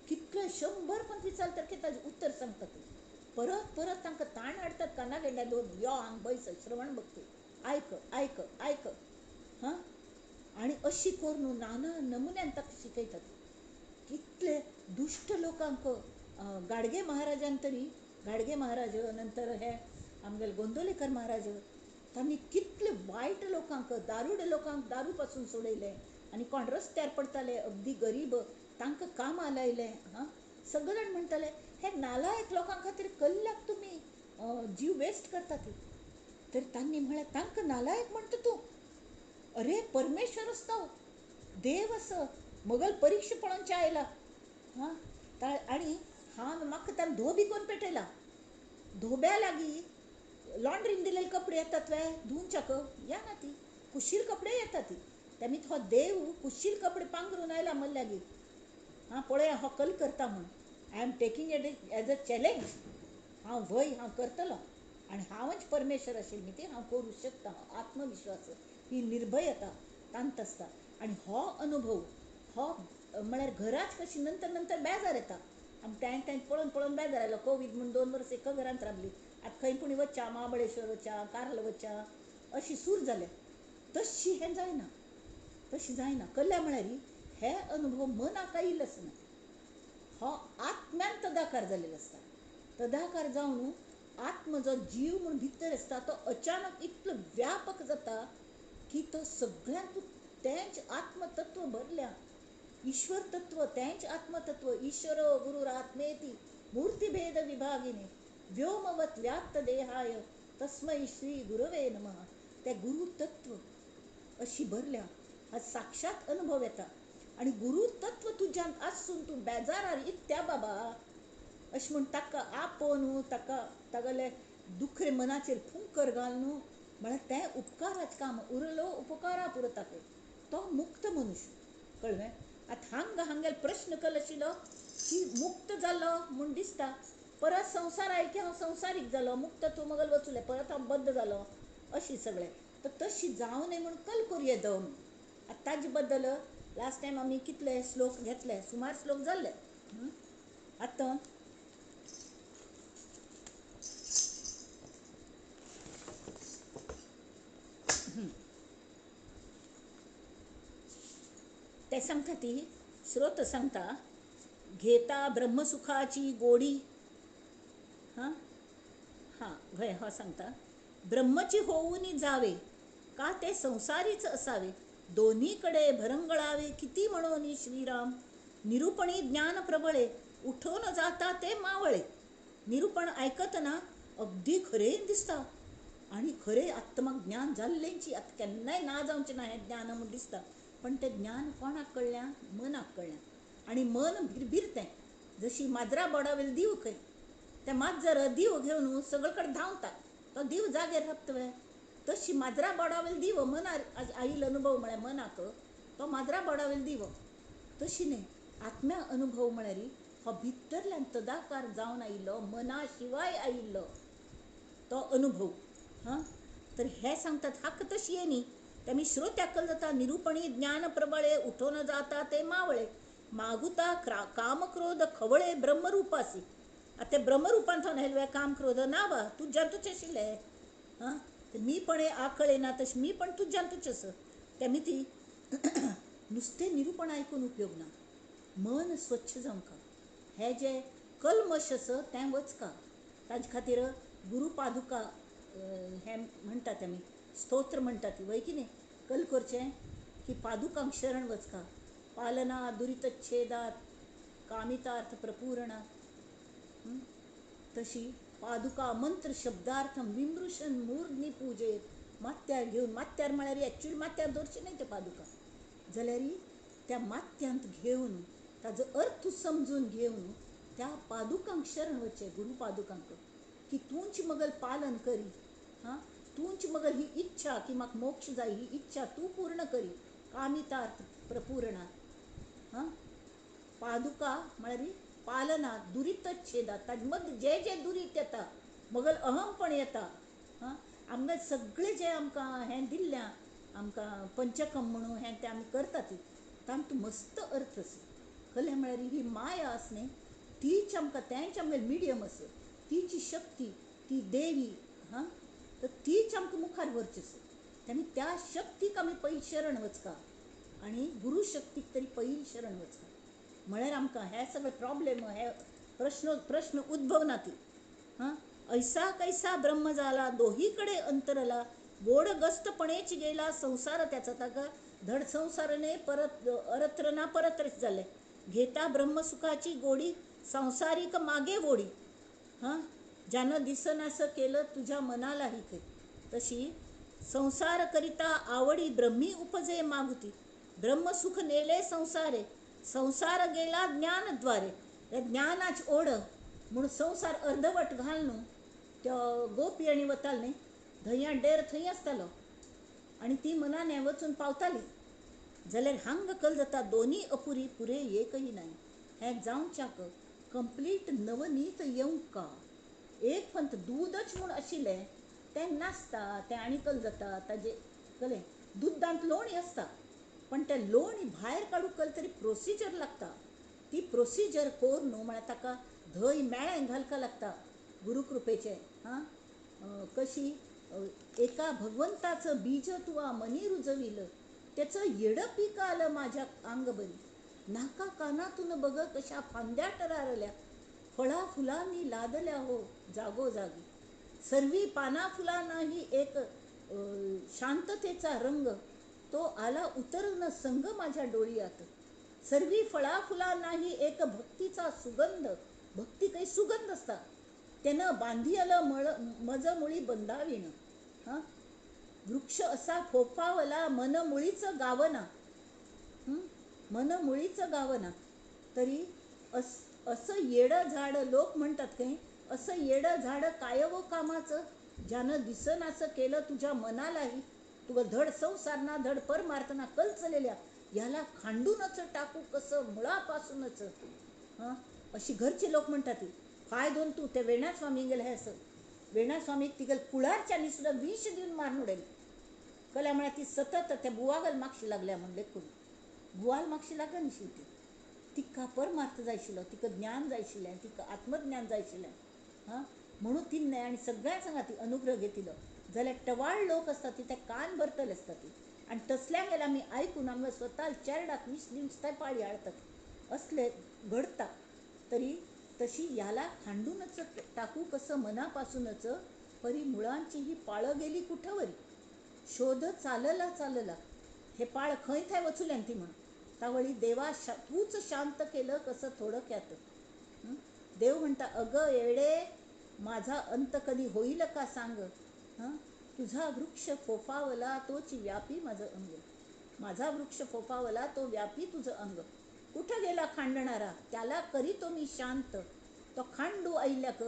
कितले 100 पण विचारतात की ताजें उत्तर सांगता ती, परत परत तांकां ताण हाडटात काना गेल्या दोन यो हांग बैस श्रवण भक्ती आयक आयक आयक हां आनी अशी करून नाना नमुन्यान ताका शिकयतात. कितले दुश्ट लोकांक गाडगे महाराजान तरी, गाडगे महाराज नंतर हे आमगेले गोंदोलेकर महाराज तांणी कितले वायट लोकांक दारूड लोकांक दारू पासून सोडयले आनी कोण रस्त्यार पडटाले अगदी गरीब तांकां कामां लायलें. हां सगळे जाण म्हणटाले हे नालायक लोकां खातीर कल्ल्याक तुमी जीव वेस्ट करतात, तर तांणी म्हळें तांकां नालायक म्हणटा तूं, अरे परमेश्वर आसता, देव आसा, मगल परिक्षा पळोवचे आयला. हां आनी हांव म्हाका ताणें धोबी करून पेटयला, धोब्या लागीं लॉन्ड्रीन दिलेले कपडे येतात वे धुवच्याक या ना ती कुशील कपडे येतात ती, तेमी हो देव कुशील कपडे पांगरून आयला मल्ले लागीं, हां पळया हो कल करता म्हूण, I am taking it as a challenge, हांव वय हांव करतलो आनी हांवच परमेश्वर आशिल्ली न्ही ती हांव करूं शकता, आत्मविश्वास ही निर्भयता तांत आसता. आनी हो अनुभव हो म्हळ्यार घराच कशी नंतर नंतर बेजार येता, आमी तें तें पळोवन पळोवन बेजार आयलो, कोवीड म्हूण 2 वर्सां एका घरांत रावली, आतां खंय पूण वच्चा महाबळेश्वर वच्चा कार्ल वच्चा अशी सूर जाल्या, तशी हें जायना. तशें जायना. कल्ल्या म्हळ्यार हे अनुभव मनाक आयिल्लो आसना, हो आत्म्यान तदाकार जाल्लो आसता. तदाकार जावन आत्म जो जीव म्हूण भितर आसता तो अचानक इतलो व्यापक जाता की तो सगळ्यांत तेंच आत्मतत्व भरल्या, ईश्वर तत्व तेंच आत्मतत्व. ईश्वरो गुरुरात्मेति मूर्तिभेद विभागिनी व्योमवत व्याप्त देहाय तस्मै श्री गुरवे नमः. ते गुरु तत्व अशी भरल्या, हा साक्षात अनुभव येता. आनी गुरु तत्व तुज्यान आसून तूं बेजारार इत्या बाबा अशें म्हूण ताका आपोवन ताका तागेले दुखरे मनाचेर फुंकर घालून म्हळ्यार तें उपकाराचें काम. उरलो उपकारा पुरता खंय तो मुक्त मनुष्य. कळ्ळें? आतां हांगा हांगेलो प्रश्न कल आशिल्लो की मुक्त जालो म्हूण दिसता, परत संवसार आयलो की हांव संवसारीक जालो, मुक्त तूं मगल वचुलें, परत हांव बद्द जालो, अशी सगळें. तर तशी जावं नये म्हूण कल करुया दव म्हूण. आतां ताजे बद्दल लास्ट टायम आमी कितले श्लोक घेतले, सुमार श्लोक जाल्ले. आतां ते सांगता ती श्रोत सांगता, घेता ब्रह्मसुखाची गोडी. हां हां हय हो सांगता, ब्रह्मची होऊन जावे का ते संसारीच असावे, दोन्हीकडे भरंगळावे किती म्हणून श्रीराम. निरूपणी ज्ञान प्रबळे उठून जाता ते मावळे. निरूपण आयकतना अगदी खरें दिसता आनी खरें आत्माक ज्ञान जाल्लेंची आतां केन्नाय ना जावचें ना हें ज्ञान म्हूण दिसता. पण तें ज्ञान कोणाक कळ्ळ्यां? मनाक कळ्ळ्यां. आनी मन भिरभिरतें, जशी माजरा बोडावेल दीव खंय, तें माजर दीव घेवन सगळे कडेन धांवता, तो दीव जाग्यार राबता. तशी माजरा बोडावेल दीव मनार आयिल्लो अनुभव म्हळ्यार मनाक तो माजरा बोडावेल दीव. तशी न्हय, आत्म्या अनुभव म्हळ्यार हो भितरल्यान तदाकार जावन आयिल्लो, मना शिवाय आयिल्लो तो अनुभव. हां, तर हे सांगतात हाका तशी येनी तेमी श्रोत्याकल जाता. निरूपणी ज्ञान प्रबळे उठोन जाता ते मावळे, मागुता कामक्रोध खवळे ब्रह्मरूपासी. आतां ते ब्रह्मरूपान थंय हेलवे कामक्रोध नावा तुज्यांतूच आशिल्ले. हां, मी पण हे आकळे ना तशें मी पण तुज्यांतूच आसा. तेमी ती नुस्तें निरूपण आयकून उपयोग ना, मन स्वच्छ जावंक हे जे कल्मश आसा तें वचका. ताजे खातीर गुरुपादुका हें म्हणटात आमी, स्तोत्र म्हणटात वय की न्ही. कल करचें की पादुकांक शरण वचका, पालना दुरितच्छेदात कामितार्थ प्रपूरणा. तशी पादुका मंत्र शब्दार्थम विमृशन मूर्ध्नी पूजेत. माथ्यार घेवन, माथ्यार म्हळ्यार एक्चुअली माथ्यार दवरचें न्हय ते पादुका, जाल्यार त्या माथ्यांत घेवन ताजो अर्थ समजून घेवन त्या पादुकांक शरण वचचें, गुरु पादुकांक, की तूंच मगल पालन करी. हां, तूंच मगल ही इच्छा की म्हाका मोक्ष जाय, ही इच्छा तूं पूर्ण करी, कामितार्थ प्रपूरणा. हां, पादुका म्हळ्यार पालना दुरीतच्छेदा, ताजे मदीं जे जे दुरीत येता मगल अहमपण येता. हां, आमकां सगळें जें आमकां हें दिल्लें आमकां पंचकम म्हणून हें तें आमी करतात, तातूंत मस्त अर्थ आसा. कलें म्हळ्यार ही माया आसा न्ही, तीच आमकां, तेंच आमगेलें मिडियम आसा, तीची शक्ती, ती देवी. हां, तर तीच आमकां मुखार व्हरची आसा. आनी त्या शक्तीक आमी पयलीं शरण वचका आनी गुरू शक्तीक तरी पयलीं शरण वचका, म्हळ्यार आमकां हे सगळे प्रॉब्लेम, हे प्रश्न उद्भवना ती. हां, ऐसा कैसा ब्रह्म जाला दोहीकडे अंतरला, गोड गस्तपणेच गेला संसार त्याचा. ताका धड संसारने परत अरत्र ना परत्रच जाले. घेता ब्रह्मसुखाची गोडी संसारिक मागे वोडी. हां, ज्यानं दिसनासं केलं तुझ्या मनालाही ते, तशी संसार करिता आवडी ब्रह्मी उपजे मागुती. ब्रह्मसुख नेले संसारे संसार गेला ज्ञानद्वारे. त्या ज्ञानाची ओढ म्हणून संसार अर्धवट घालून त्या गोपी आनी वताले न्ही, धंया डेर थंय आसतालो आनी ती मनान वचून पावताली. जाल्यार हांगा कल जाता दोनी अपुरी पुरे एकही नाही. हें जावच्याक कंप्लीट नवनीत येवंक का एक पंत दूदच म्हूण आशिल्लें तें नासता, तें आनी कल जाता ताजें कलें. दुदांत लोणी आसता पण तें लोणी भायर काडूंक कल तरी प्रोसिजर लागता. ती प्रोसिजर करून न्हू म्हळ्यार ताका धंय मेळें घालपाक लागता गुरुकृपेचें. हां, कशी एका भगवंताचं बीज तुवा मनी रुजविलं, त्याचं येडं पीक आलं माझ्या अंगबरी. नाका कानातून बघ कशा फांद्या टरारल्या, फळा फुलांनी लादल्या हो जागोजागी. सर्वी पाना फुलांनाही एक शांततेचा रंग, तो आला उतरून संग माझ्या डोळियात. सर्वी फळा फुलांनाही एक भक्तीचा सुगंध, भक्ती काही सुगंध असता, त्यानं बांधी आलं मळ मज मुळी बंधावीन. हां, वृक्ष असा फोफावला मन मुळीचं गावना, मन मुळीचं गावना. तरी असं येडं झाड लोक म्हणतात काही, असं येडं झाड काय वो कामाचं, ज्यानं दिसनासं केलं तुझ्या मनालाही. तुझं धड संसारना धड परमार्थना कलचलेल्या, याला खांडूनच टाकू कसं मुळापासूनच. हां, अशी घरचे लोक म्हणतात. काय दोन तू ते वेणास्वामी गेलं हे असं, वेणास्वामी तिगल कुळारच्यानी सुद्धा विष देऊन मारून उडेल. कल्या म्हळ्यार ती सतत त्या बुवागल मागशी लागल्या म्हणले कोण बुवाल मागशी लागल्या न्ही ती, तिका परमार्थ जाय आशिल्लो, तिका ज्ञान जाय आशिल्लें, तिका आत्मज्ञान जाय आशिल्लें. हां, म्हणून ती न्हय आनी सगळ्या सांगा ती अनुग्रह घेतिलो जाल्यार टवाळ लोक आसता ती त्या कान भरतले आसता ती, आनी तसल्या गेल्यार आमी आयकून आमकां स्वता चेरडाक विष दिवन सुद्दां पाळी हाडतात, असले घडता. तरी तशी याला खांडूनच टाकू कसं मनापासूनच, परी मुळांची ही पाळं गेली कुठंवरी. शोध चालला चालला, हे पाळ खंय थंय वचुल्यान ती म्हण. तावळी देवा तूच शांत केलं कसं थोडक्यात. देव म्हणता अगं येडे माझा अंत कधी होईल का सांग. हं, तुझा वृक्ष फोफावला तोच व्यापी माझं अंग, माझा वृक्ष फोफावला तो व्यापी तुझं अंग. कुठं गेला खांडणारा त्याला करीतो मी शांत, तो खांडू ऐल्याक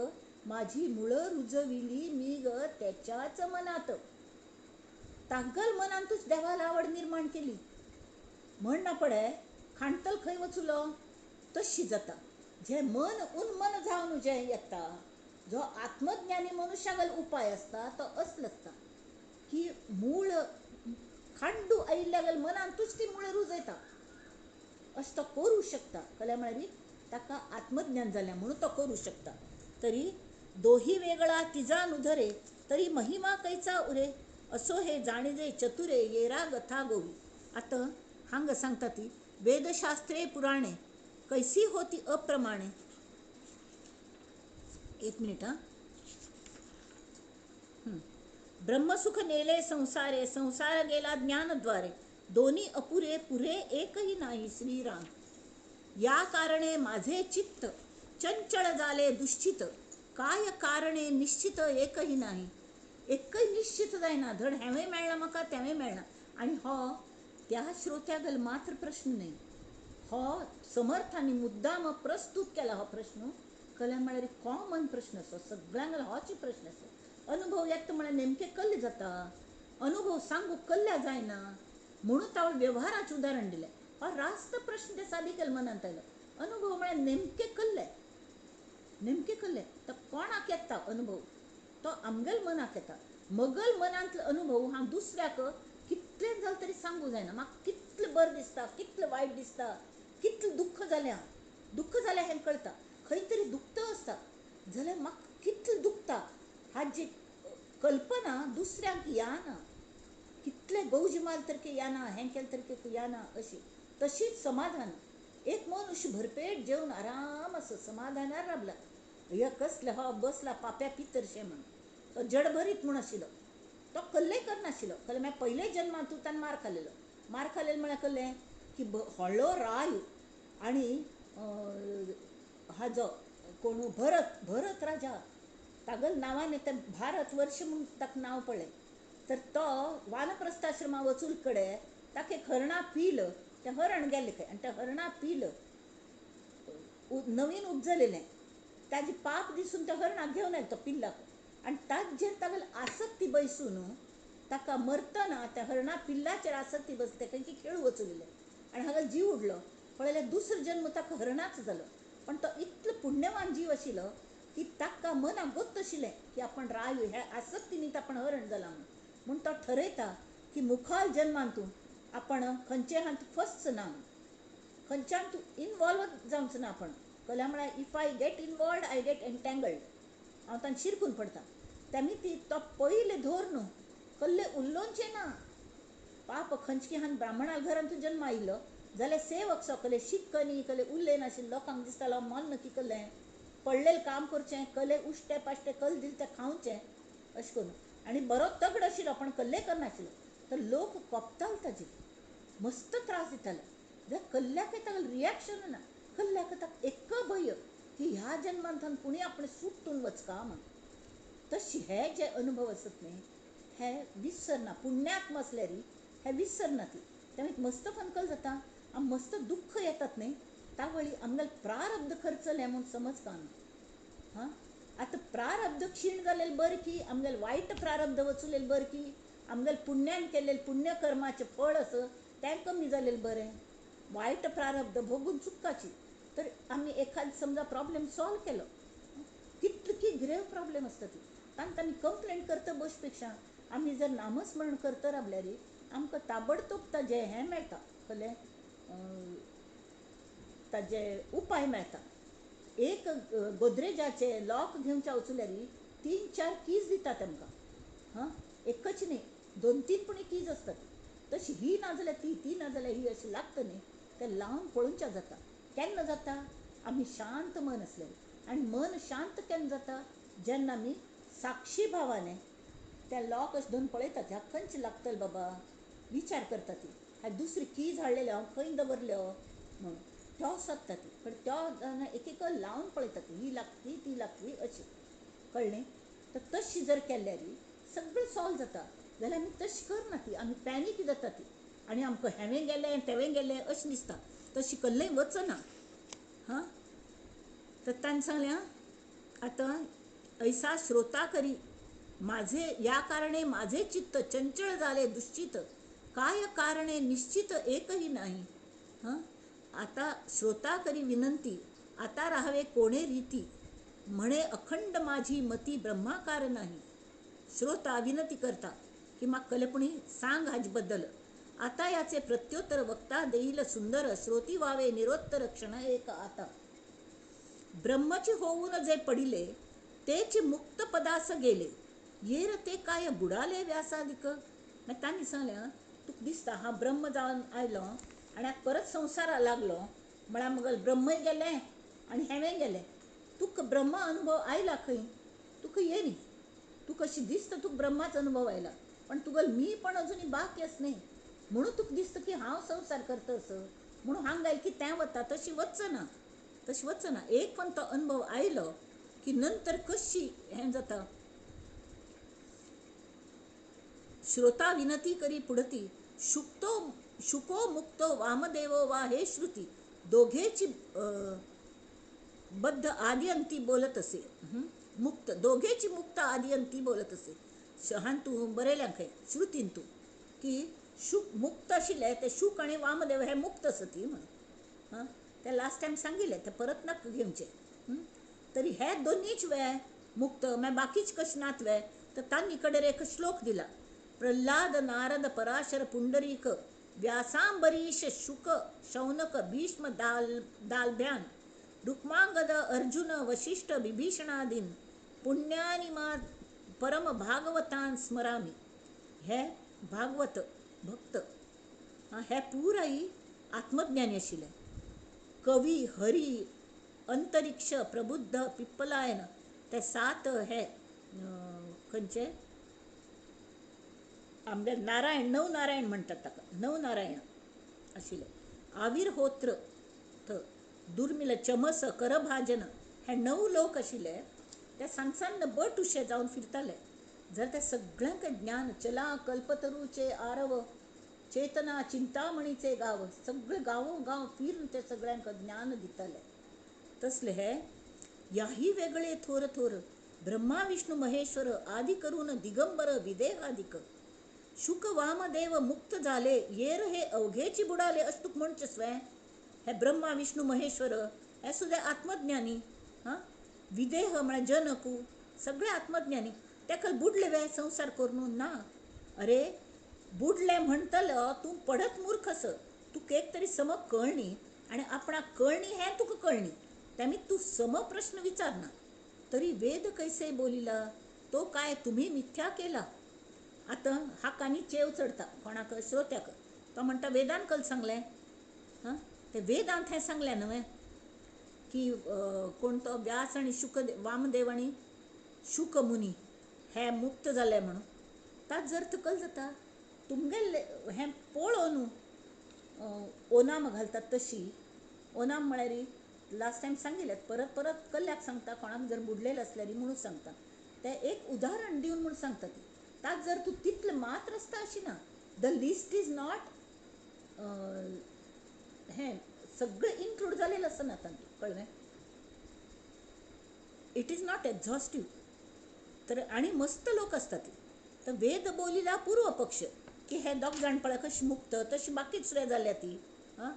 माझी मुळं रुजविली मी ग त्याच्याच मनात. तागल मनांतूच देवाला आवड निर्माण केली म्हण ना पडे खांडतल खंय वचुलो तशी जाता. जे मन उन्मन जावन जे येता, जो आत्मज्ञानी मनुष्यागल उपाय आसता तो असलो आसता की मूळ खांडू आयिल्ल्यागल मनांतूच ती मुळं रुजयता, अशें तो करूं शकता. कल्या म्हळ्यार ताका आत्मज्ञान जालें म्हणून तो करूं शकता. तरी दोही वेगळा तिजा नुधरे, तरी महिमा कैचा उरे, असो हे जाणीजे चतुरे येरा गथा गोवी. आतां हांगा सांगता ती वेदशास्त्रे पुराणे कैसी होती अप्रमाणे. एक मिनिट हां. ब्रह्मसुख नेले संसारे, संसार गेला ज्ञानद्वारे, दोन्ही अपुरे पुरे एकही नाही श्रीराम. या कारणे माझे चित्त चंचल झाले दुश्चित, काय कारणे निश्चित एकही नाही. एकय निश्चित जायना, धड हेंवूय मेळना म्हाका तेंवूय मेळना. आनी हो त्या श्रोत्यागल मात्र प्रश्न न्हय, हो समर्थांनी मुद्दाम प्रस्तूत केला हो प्रश्न. कल्या म्हळ्यार कॉमन प्रश्न असो, सगळ्यांक होच प्रश्न असो. अनुभव येता म्हळ्यार नेमकें कल्लें जाता, अनुभव सांगूंक कल्ल्या जायना म्हणून तावळ व्यवहाराचें उदाहरण दिलें. हो रास्त प्रश्न ते सादी केल मनांत आयलो. अनुभव म्हळ्यार नेमकें कल्लें, नेमकें कल्लें तो कोणाक येता अनुभव, तो आमगेल मनाक येता. मगल मनांतलो अनुभव हांव दुसऱ्याक कितलें जालें तरी सांगूं जायना. म्हाका कितलें बरें दिसता, कितलें वायट दिसता, कितलें दुख्ख जालें, दुख्ख जालें हें कळटा. खंय तरी दुखता आसता जाल्यार म्हाका कितलें दुखता हाजी कल्पना दुसऱ्यांक येना. कितलें गौज माल तरके येना, हें केलें तरके येना, अशी तशीच समाधान. एक मनुष्य भरपेट जेवन आराम आसा, समाधानार राबला, हे कसलें हो बसला पाप्या पितरशें म्हण, तो जडभरीत म्हूण आशिल्लो, तो कल्लें करनाशिल्लो. कल्लें म्हळ्यार पयले जन्मांतूच ताणें मार खालेलो. मार खालेलो म्हळ्यार कल्लें की व्हडलो राय आनी हाजो कोण भरत, भरत राजा, तागेल्या नांवान तें भारत वर्ष म्हूण ताका नांव पडलें. तर तो वानप्रस्थाश्रमा वचून कडेन ताका एक हरणा पील, तें हरण गेलें खंय आनी तें हरणा पील नवीन उपजलेलें, ताजें पाप दिसून त्या हरणाक घेवन आयलो तो पिल्लाक. आनी ताजेर तागेली आसक्ती बैसून ताका मरतना त्या हरणा पिल्लाचेर आसक्ती बसली, ताका खेळू वचुलेलें आनी हांगा जीव उडलो. पळयल्यार दुसरो जन्म ताका हरणाच जालो. पण तो इतलो पुण्यवान जीव आशिल्लो की ताका मनाक गोत्त आशिल्लें की आपण राय ह्या आसक्तीनीत आपण हरण जाला म्हूण. म्हूण तो ठरयता की मुखाल जन्मांतून आपण खंयचे हात फसच ना, खंयच्यान तूं इनवॉल्व जावचो ना आपण. कल्या म्हळ्यार if I get involved I get entangled, हांव तांकां शिरकून पडटा. तेमी ती तो पयलें धर न्हू कल्ले उल्लोवचें ना, पाप खंयचे हान ब्राह्मणा घरान तूं जन्म आयिल्लो जाल्यार सेवक सकले शिकनी कले उल्ले नाशिल्ले लोकांक दिसतालो मन की कलें पडलेलें काम करचें कले उश्टे पाश्टे कल दिले तें खावचें अशें करून आनी बरो तगड आशिल्लो पण कल्ले करनाशिल्लो तर लोक कोपताले ताजेर मस्त त्रास दिताले. जाल्यार कल्ल्याक ताका रिएक्शन ना, कल्ल्याक ताका एक भंय की ह्या जन्मांत कोणी आपण सुटून वचका म्हण. तशे हे जे अनुभव आसत न्ही हे विसरना, पुण्यात्म आसल्यार हे विसरना ती. तेन्ना मस्त फनकल जाता आनी मस्त दुख्ख येतात न्ही त्या वेळी आमगेलें प्रारब्ध खर्चलें म्हूण समज का हां. आतां प्रारब्ध क्षीण जालेलें बरें की आमगेलें वायट प्रारब्ध वचुलेलें बरें की आमगेलें पुण्यान केल्लें पुण्यकर्माचें फळ आसा तें कमी जालेलें बरें. वायट प्रारब्ध भोगून चुकपाची तर आमी एखाद समजा प्रॉब्लेम सॉल्व केलो कितले की ग्रेव प्रॉब्लेम आसता ती तांकां आमी कंप्लेन करता बस पेक्षा आमी जर नामस्मरण करता रावल्यार आमकां ताबडतोब ताजें हें मेळटा, कसलें ताजे उपाय मेळटा. एक गोदरेजाचें लॉक घेवच्या वचल्यार 3-4 कीज दिता तांकां, हां एकच न्ही 2-3 पुणी कीज आसतात. तशी ही ना जाल्यार ती, ती ना जाल्यार ही अशी लागता न्ही तें लावन पळोवच्या जाता. केन्ना जाता आमी शांत मन आसल्यार. आनी मन शांत केन्ना जाता जेन्ना आमी साक्षी भावाने त्या लॉक अशें धरून पळयतात ह्या खंयचे लागतले बाबा विचार करता ती, ह्या दुसरी कीज हाडलेल्यो हांव खंय दवरल्यो म्हणून त्यो सोदता ती. पण त्यो एक एक लावन पळयता ती, ही लागतली ती लागतली अशी, कळ्ळें. तर तशी जर केल्यार सगळें सॉल्व जाता. जाल्यार आमी तशी करना ती, आमी पॅनीक जाता ती आनी आमकां हेवें गेलें तेवें गेलें अशें दिसता. तशी कल्लें वचना. हां तर ताणें सांगलें आतां ऐसा श्रोता करी माझे या कारणे माझे चित्त चंचल झाले दुश्चित काय कारणे निश्चित एकही नाही. हां आता श्रोता करी विनंती आता राहावे कोणे रीती म्हणे अखंड माझी मती ब्रह्माकार नाही. श्रोता विनंती करता की म्हाका कलेपणी सांग हाजे बद्दल. आता याचे प्रत्युत्तर वक्ता देईल सुंदर श्रोती व्हावे निरोत्तर क्षण एक. आता ब्रह्मची होऊन जे पडिले तेच मुक्त पदास गेले येर ते काय बुडाले व्यासादिक. मागीर तांणी सांगलें तुका दिसता हांव ब्रह्म जावन आयलो आनी आतां परत संवसारा लागलो म्हळ्यार मगल ब्रह्मय गेलें आनी हेंवें गेलें. तुका ब्रह्म अनुभव आयला खंय, तुका येनी, तुका अशें दिसता तुका ब्रह्माचो अनुभव आयला पण तुगेलो मी पण अजुनूय बाकी आसा न्ही म्हणून तुका दिसता की हांव संवसार करता असो म्हणून हांगा आयलें की तें वता. तशी वचना, तशी वचना. एक पण तो अनुभव आयलो की नंतर कशी हें जाता. श्रोता विनती करी पुढती शुकतो शुको मुक्तो वामदेवो वा हे श्रुती दोघेची बद्ध आदी अंती बोलत असे. मुक्त दोघेची मुक्त आदी अंती बोलत असे. हान तूं बरयल्या खंय श्रुतीन तूं की शुक मुक्त आशिल्ले ते शुक आनी वामदेव हे मुक्त आसती म्हणून. हां ते लास्ट टायम सांगिल्लें ते परत नाका घेवचें. तरी हे दोनीच वे मुक्त मागीर बाकीच कशें नात वे. तर तांणी कडेन एक श्लोक दिला प्रल्हाद नारद पराशर पुंडरीक व्यासांबरीश शुक शौनक भीष्म दालभ्यान रुक्मांगद अर्जुन वशिष्ठ विभीषणादीन पुण्यानिमा परम भागवतान स्मरामी. हे भागवत भक्त हे पुराय आत्मज्ञानी आशिल्ले. कवी हरी अंतरिक्ष प्रबुद्ध पिप्पलायन ते 7 हे खंयचे आमगे नारायण नवनारायण म्हणटात ताका, नवनारायण आशिल्ले. आविर्होत्र दुर्मिल चमस करभाजन हे 9 लोक आशिल्ले ते सान सान बट उशे जावन फिरताले. जर त्या सगळ्यांक ज्ञान चला कल्पतरूचे आरव चेतना चिंतामणीचे गांव सगळे गांवो गांव फिरून ते सगळ्यांक ज्ञान दिताले. तसले हे याही वेगळे थोर थोर ब्रह्मा विष्णू महेश्वर आदी करून दिगंबर विदेहादिक शुक वामदेव मुक्त झाले येर हे अवघेची बुडाले अशें तुका म्हणचें स्वें. हे ब्रह्मा विष्णू महेश्वर हे सुद्दां आत्मज्ञानी. हां विदेह म्हळ्यार जनकू सगळे आत्मज्ञानी ताका बुडले वे संवसार करून ना. अरे बुडले म्हणटलो तूं पडत मूर्ख आस, तुका एक तरी सम कळणी आनी आपणाक कळणी हें तुका कळणी तेमी तूं सम प्रश्न विचारना. तरी वेद कैसे बोलिला तो काय तुम्ही मिथ्या केला. आतां हाका आनी चेव चडता कोणाक, श्रोत्याक. तो म्हणटा वेदान कल सांगलें, हां ते वेदांत हें सांगलें न्हय की कोण तो व्यास आनी शुक वामदेव आनी शुकमुनी हे मुक्त जाले म्हणून. ताचो अर्थ कल जाता तुमगेले हें पळोवन ओनाम घालतात तशी. ओनाम म्हळ्यार लास्ट टायम सांगिल्लें, परत परत कल्याक सांगता, कोणाक जर बुडलेलें आसल्यार म्हणून सांगता, तें एक उदाहरण दिवन म्हूण सांगता ती. ताच जर तूं तितलें मात्र आसता अशी ना, the list is not हें सगळें इन्क्लूड जालेलें आसना तातूंत, कळ्ळें? It is not exhaustive. तर आनी मस्त लोक आसतात ती. तर वेद बोलिला पूर्व पक्ष की हे दोग जाण पळय कशें मुक्त तशी बाकी दुसरे जाल्या ती. आं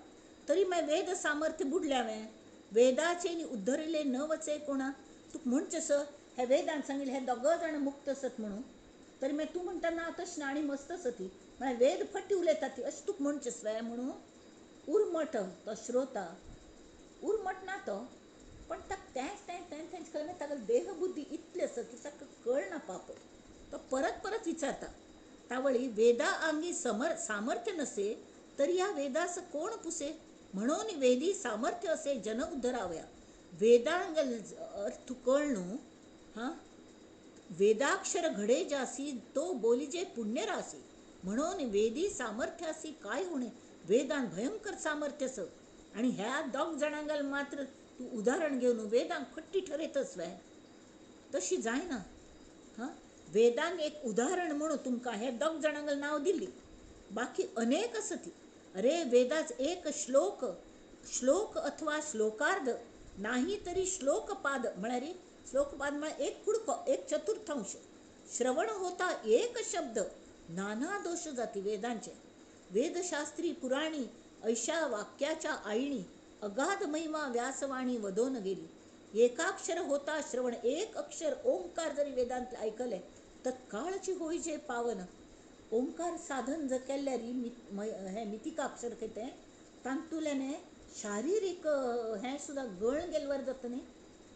तरी मागीर वेद सामर्थ्य बुडलें हांवें, वेदाचे आनी उद्धरिले न वचे कोणा. तुका म्हणचें सर हे वेदान सांगिल्लें हे दोग जाण मुक्त आसत म्हणून, तरी मागीर तूं म्हणटा ना तशें ना आनी मस्त आसा ती, म्हळ्यार वेद फटी उलयता ती अशें तुका म्हणचें सर म्हणून. उरमट तो श्रोता, उरमट ना तो, पण ताका तेंच तें तें तेंच कळना, ताका देहबुद्धी इतली आसा की ताका कळना पाप, तो परत परत विचारता. तावळी वेदा आंगी सामर्थ्य नसे तरी ह्या वेदास कोण पुसे, म्हणून वेदी सामर्थ्य असे जन उद्धरावया. वेदांग अर्थ कळणू, हां वेदाक्षर घडे जासी तो बोलिजे पुण्यरासी, म्हणून वेदी सामर्थ्यासी काय उणे. वेदान भयंकर सामर्थ्य आसा आनी ह्या दोग जाणांक मात्र तूं उदाहरण घेवन वेदांक फट्टी ठरयतच वे, तशी जायना. हां वेदांक एक उदाहरण म्हणून तुमकां हे दोग जाणांक नांव दिल्ली, बाकी अनेक आसा ती. अरे वेदाच एक श्लोक, श्लोक अथवा श्लोकार्ध नाही तरी श्लोकपाद, म्हळ्यार श्लोकपाद म्हळ्यार एक कुडको, एक चतुर्थांश. श्रवण होता एक शब्द नाना दोश जाती वेदांचे. वेदशास्त्री पुराणी ऐशा वाक्याच्या आईणी अगाध महिमा व्यासवाणी वदोन गेली. एकाक्षर होता श्रवण, एक अक्षर ओंकार जरी वेदांत आयकले तत्काळची होईजे पावन. ओंकार साधन जर केल्यार हें मितिकाक्षर कितें तातूंतल्यान शारिरीक हें सुद्दां गळ गेल्यार जाता न्ही,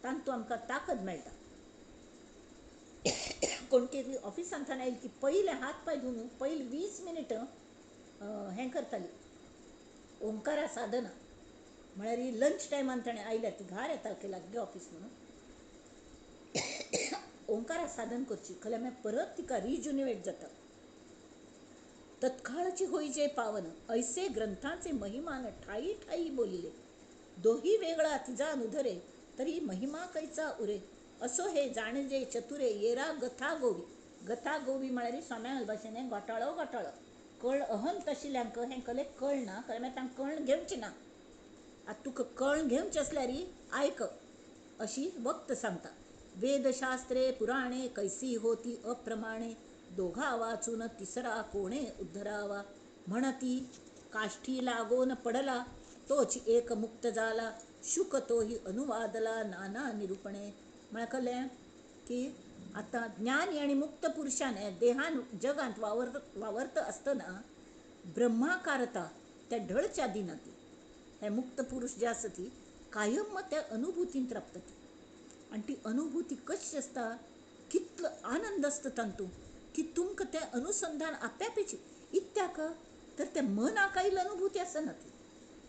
तातूंत आमकां ताकद मेळटा. कोण तरी ऑफिसांतल्यान आयली की पयले हात पांय धुवन पयलीं 20 मिनटां हें करताली ओंकारा साधना. म्हळ्यार लंच टायमान ताणें आयल्या ती घार येता की लागीं ऑफिस म्हणून ओंकारा साधन करची, खरें मागीर परत तिका रिज्युनिवेट जाता. तत्काळची होईजे पावन ऐसे ग्रंथाचे महिमान ठाई ठाई बोलिले, दोही वेगळा तिजा अनुधरे तरी महिमा कैचा उरे. असो हे जाणजे चतुरे येरा गथा गोवी. गथा गोवी म्हळ्यार स्वाम्या भाशेन घोटाळो घोटाळो कळ अहंत आशिल्ल्यांक हें कले कळना, खरें मागीर तांकां कळण घेवचें ना. आतां तुका कळण घेवचें आसल्यार आयक अशी वक्त सांगता. वेदशास्त्रे पुराणे कैसी होती अप्रमाणे, दोघा वाचून तिसरा कोणे उद्धरावा. म्हणती काष्ठी लागोन पडला तोच एक मुक्त जाला, शुक तोही अनुवादला नाना निरूपणे. म्हळ्यार कळ्ळें की आतां ज्ञानी आनी मुक्त पुरुशान देहान जगांत वावरत आसतना ब्रह्माकारता त्या ढळच्या दिना ती. हे मुक्त पुरुष जे आसा ती कायम मग त्या अनुभूतींत राबता ती. आनी ती अनुभूती कशी आसता, कितलो आनंद आसता तातूंत की तुमकां तें अनुसंधान आप्यापेची इत्याक तर ते मनाक आयिल्ली अनुभूती आसना ती,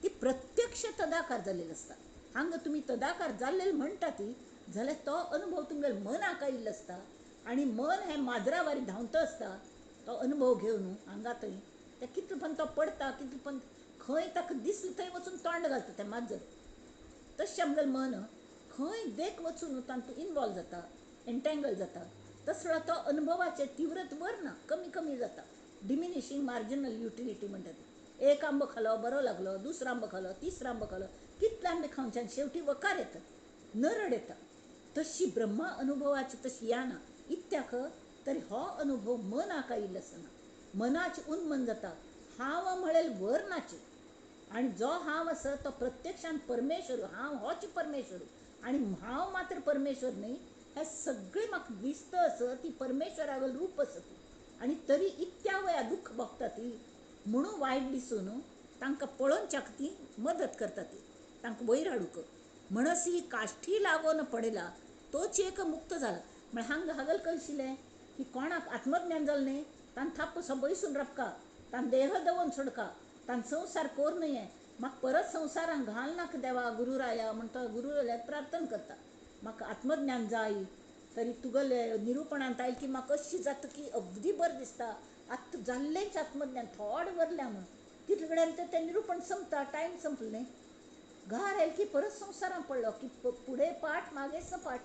ती प्रत्यक्ष तदाकार जाल्लेली आसता. हांगा तुमी तदाकार जाल्लेले म्हणटा ती जाल्यार तो अनुभव तुमगेले मनाक आयिल्लो आसता आनी मन हें माजरावारी धांवता आसता तो अनुभव घेवन हांगा थंय ते कितले पण तो पडटा, कितले पण खंय ताका दिसलें थंय वचून तोंड घालता तें माजर. तशें आमगेलें मन खंय देख वचून तातूंत इनवॉल्व जाता, एन्टेंगल जाता. तसो तो अनुभवाचें तीव्रत वरना, कमी कमी जाता. डिमिनिशींग मार्जिनल युटिलिटी म्हणटा ती. एक आंबो खालो बरो लागलो, दुसरो आंबो खालो, तिसरो आंबो खालो, कितले आंबे खावचे आनी शेवटी वकार येता, नरड येता. तशी ब्रह्मा अनुभवाची तशी येना इत्याक तरी हो अनुभव मनाक आयिल्लो आसना, मनाचें उन्मन जाता. हांव म्हळेल वर नाचे आनी जो हांव आसा तो प्रत्यक्षान परमेश्वर, हांव होच परमेश्वर आनी हांव मात्र परमेश्वर न्ही, हें सगळें म्हाका दिसता आसा ती परमेश्वरागेलें रूप आसा ती. आनी तरी इतक्या वया दुख्ख भोगता ती म्हणून वायट दिसून तांकां पळोवच्याक ती मदत करता, ती तांकां वयर हाडूंक. म्हणसी काश्टी लागून पडला तोच एक मुक्त जाला. म्हळ्यार हांगा हागल कळशिलें की कोणाक आत्मज्ञान जालें न्ही तान थाप संबयसून राबका, तान देह दवोन सोडका, तान संवसार कोर न्हय, म्हाका परत संवसारान घाल नाका देवा गुरुराया म्हण तो गुरुरायाक प्रार्थना करता, म्हाका आत्मज्ञान जाय. तरी तुगेले निरुपणांत आयल की म्हाका अशी जाता की अगदी बरें दिसता, आतां जाल्लेंच आत्मज्ञान थोडें वरलें म्हूण. तितले कडेन तें निरुपण संपता, टायम संपलें न्ही. घार आयल की परत संवसारान पडलो की फुडें पाट मागीर सपाट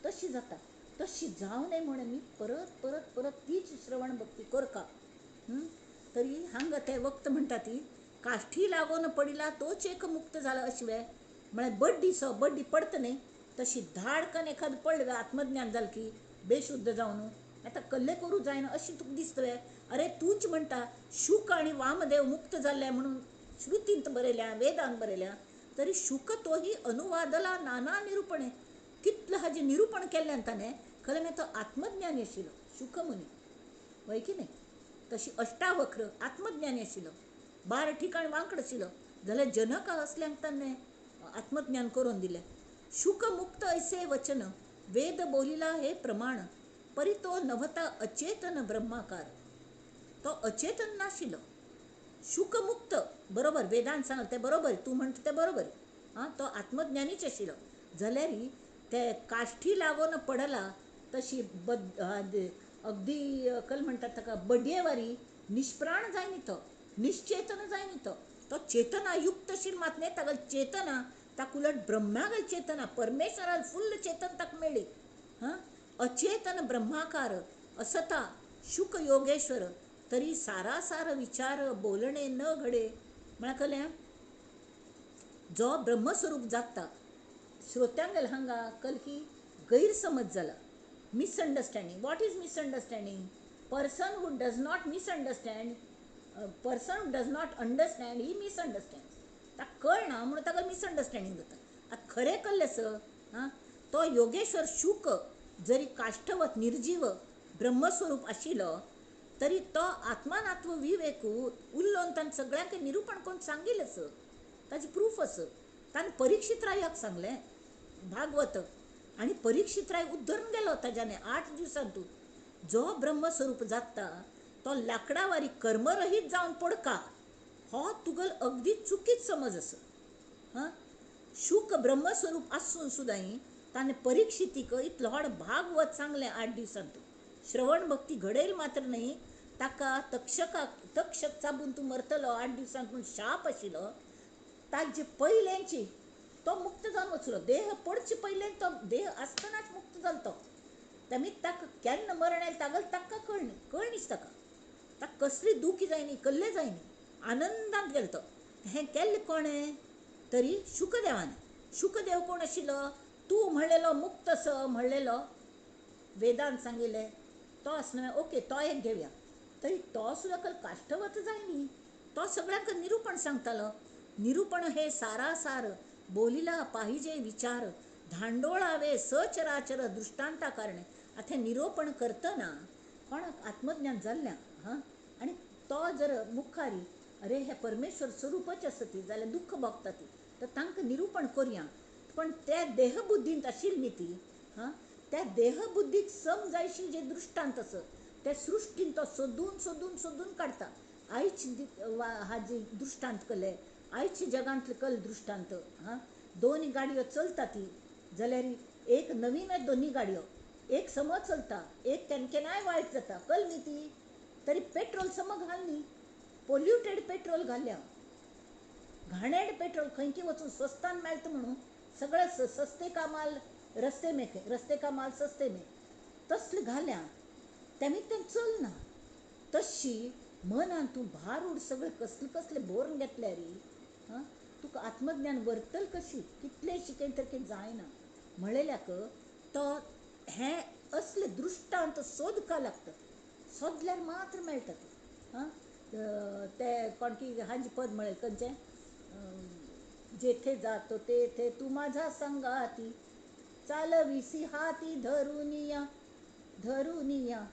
तशी जाता. तशी जावं नये म्हूण आमी परत परत परत तीच श्रवण भक्ती करका. तरी हांगा ते वक्त म्हणटा ती काष्ठी लागून पडिला तोच एक मुक्त जाला अशें वे म्हळ्यार बड्डी सो बड्डी पडटा न्ही तशी धाडकन एखादें पडलें आत्मज्ञान जालें की बेशुद्ध जावन आतां कल्ले करूं जायना अशें तुका दिसता वे. अरे तूंच म्हणटा शुक आनी वामदेव मुक्त जाल्ले म्हणून श्रुतींत बरयल्या, वेदान बरयल्या. तरी शुक तोही अनुवादला नाना निरुपणे, कितलें हाजें निरुपण केल्ल्यान ताणें खरें म्हळ्यार तो आत्मज्ञानी आशिल्लो शुकमुनी, वय की न्ही. तशी अष्टावक्र आत्मज्ञानी आशिल्लो, 12 ठिकाण वांकड आशिल्लो, जाल्यार जनका असल्यांक ताणें आत्मज्ञान करून दिलें. शुकमुक्त ऐसे वचन वेद बोलिला हे प्रमाण, परी तो नव्हता अचेतन ब्रह्माकार. तो अचेतन नाशिल्लो. शुकमुक्त बरोबर वेदान सांगलें तें बरोबर, तूं म्हणटा तें बरोबर, आं तो आत्मज्ञानीच आशिल्लो. जाल्यार ते काष्ठी लागून पडला तशी अगदी कल म्हणटात ताका बडयेवारी निष्प्राण जायनी तो, निश्चेतन जायनी तो. तो चेतनायुक्त आशिल्लो मात न्ही, ताका चेतना ताका उलट ब्रह्मागल चेतना, परमेश्वराल फुल्ल चेतन ताका मेळ्ळी. हां अचेतन ब्रह्माकार असता शुक योगेश्वर, तरी सारासार विचार बोलणे न घडे. म्हळ्यार कळ्ळें, जो ब्रह्मस्वरूप जाता श्रोत्यांगेल हांगा कल की गैरसमज जाला, misunderstanding. What is misunderstanding? Person who does not misunderstand, person who does not understand he misunderstand. ताका कळना म्हणून ताका मिसअंडरस्टँडींग जाता. आतां खरें कल्लें आसा आं, तो योगेश्वर शुक जरी काष्ठवत निर्जीव ब्रह्मस्वरूप आशिल्लो तरी तो आत्मानात्व विवेक उल्लोन ताणें सगळ्यांक निरुपण करून सांगिल्लें आसा, ताजें प्रूफ आसा. ताणें परीक्षित रायाक सांगलें भागवत, आनी परीक्षित राय उद्धरून गेलो ताज्याने 8 दिवसांत. तूं जो ब्रह्मस्वरूप जाता तो लाकडावारी कर्मरहीत जावन पडका, हो तुगल अगदी चुकीच समज आसा. हां शुक ब्रह्मस्वरूप आसून सुद्दां ताणें परीक्षितीक इतलो व्हड भागवत सांगलें 8 दिवसांत. श्रवण भक्ती घडयल मात्र न्ही, ताका तक्षकाक तक्षक चाबून तूं मरतलो 8 दिवसांत म्हूण शाप आशिल्लो, ताजे पयल्यांची तो मुक्त जावन वचलो. देह पडचे पयलें तो देह आसतनाच मुक्त जालो तो. तेमी ताका केन्ना मरण आयलें तागल ताका कळनी, कळनीच ताका, ताका कसली दुखी जायनी, कल्ले जायनी, आनंदांत गेलो तो. हें केल्लें कोणें तरी शुकदेवान. शुकदेव कोण आशिल्लो? तूं म्हणलेलो मुक्त स म्हणलेलो वेदान सांगिल्लें तो आसना, ओके तो एक घेवया. तरी तो सुद्दां कल काष्ठवत जायनी, तो सगळ्यांक निरुपण सांगतालो. निरुपण हे सारासार बोलिला पाहिजे विचार, धांडोळावे सचराचर दृष्टांता कारणे. आतां निरोपण करतना कोणाक आत्मज्ञान जाल्लें हां, आनी तो जर मुखारी अरे हे परमेश्वर स्वरूपच आसा ती जाल्यार दुख्ख भोगता ती, तर तांकां निरुपण करया. पण त्या देहबुद्धींत आशिल्ली न्ही ती, हां त्या देहबुद्धीक सम जायशी जे दृष्टांत आसा त्या सृश्टीन तो सोदून सोदून सोदून काडटा. आयच हाजे दृष्टांत कले, आयच जगांतले कल दृष्टांत. हां 2 गाडयो चलता ती जाल्यार एक नवीन 2 गाडयो एक सम चलता, एक केन्ना केन्नाय वायट जाता, कल न्ही ती. तरी पेट्रोल सम घाल न्ही, पोल्युटेड पेट्रोल घाल्ल्या, घाणेड पेट्रोल खंयकी वचून स्वस्तान मेळटा म्हणून सगळें सस्ते का माल रस्ते में, रस्ते का माल सस्ते में तसलें घाल्या, तेमी तें चलना. तशी मनान तूं भारूड सगळें कसलें कसलें भरून घेतल्यार हां तुका आत्मज्ञान व्हरतल कशी, कितलें शिकयन तर कितें जायना म्हणलेल्याक तो हें असलें दृश्टांत सोदका लागता, सोदल्यार मात्र मेळटा तें. हां ते कोण की हांजें पद म्हळें खंयचें, जेथे जातो तेथे तू माझा संगाती, चालविसी हाती धरुनिया धरुनिया.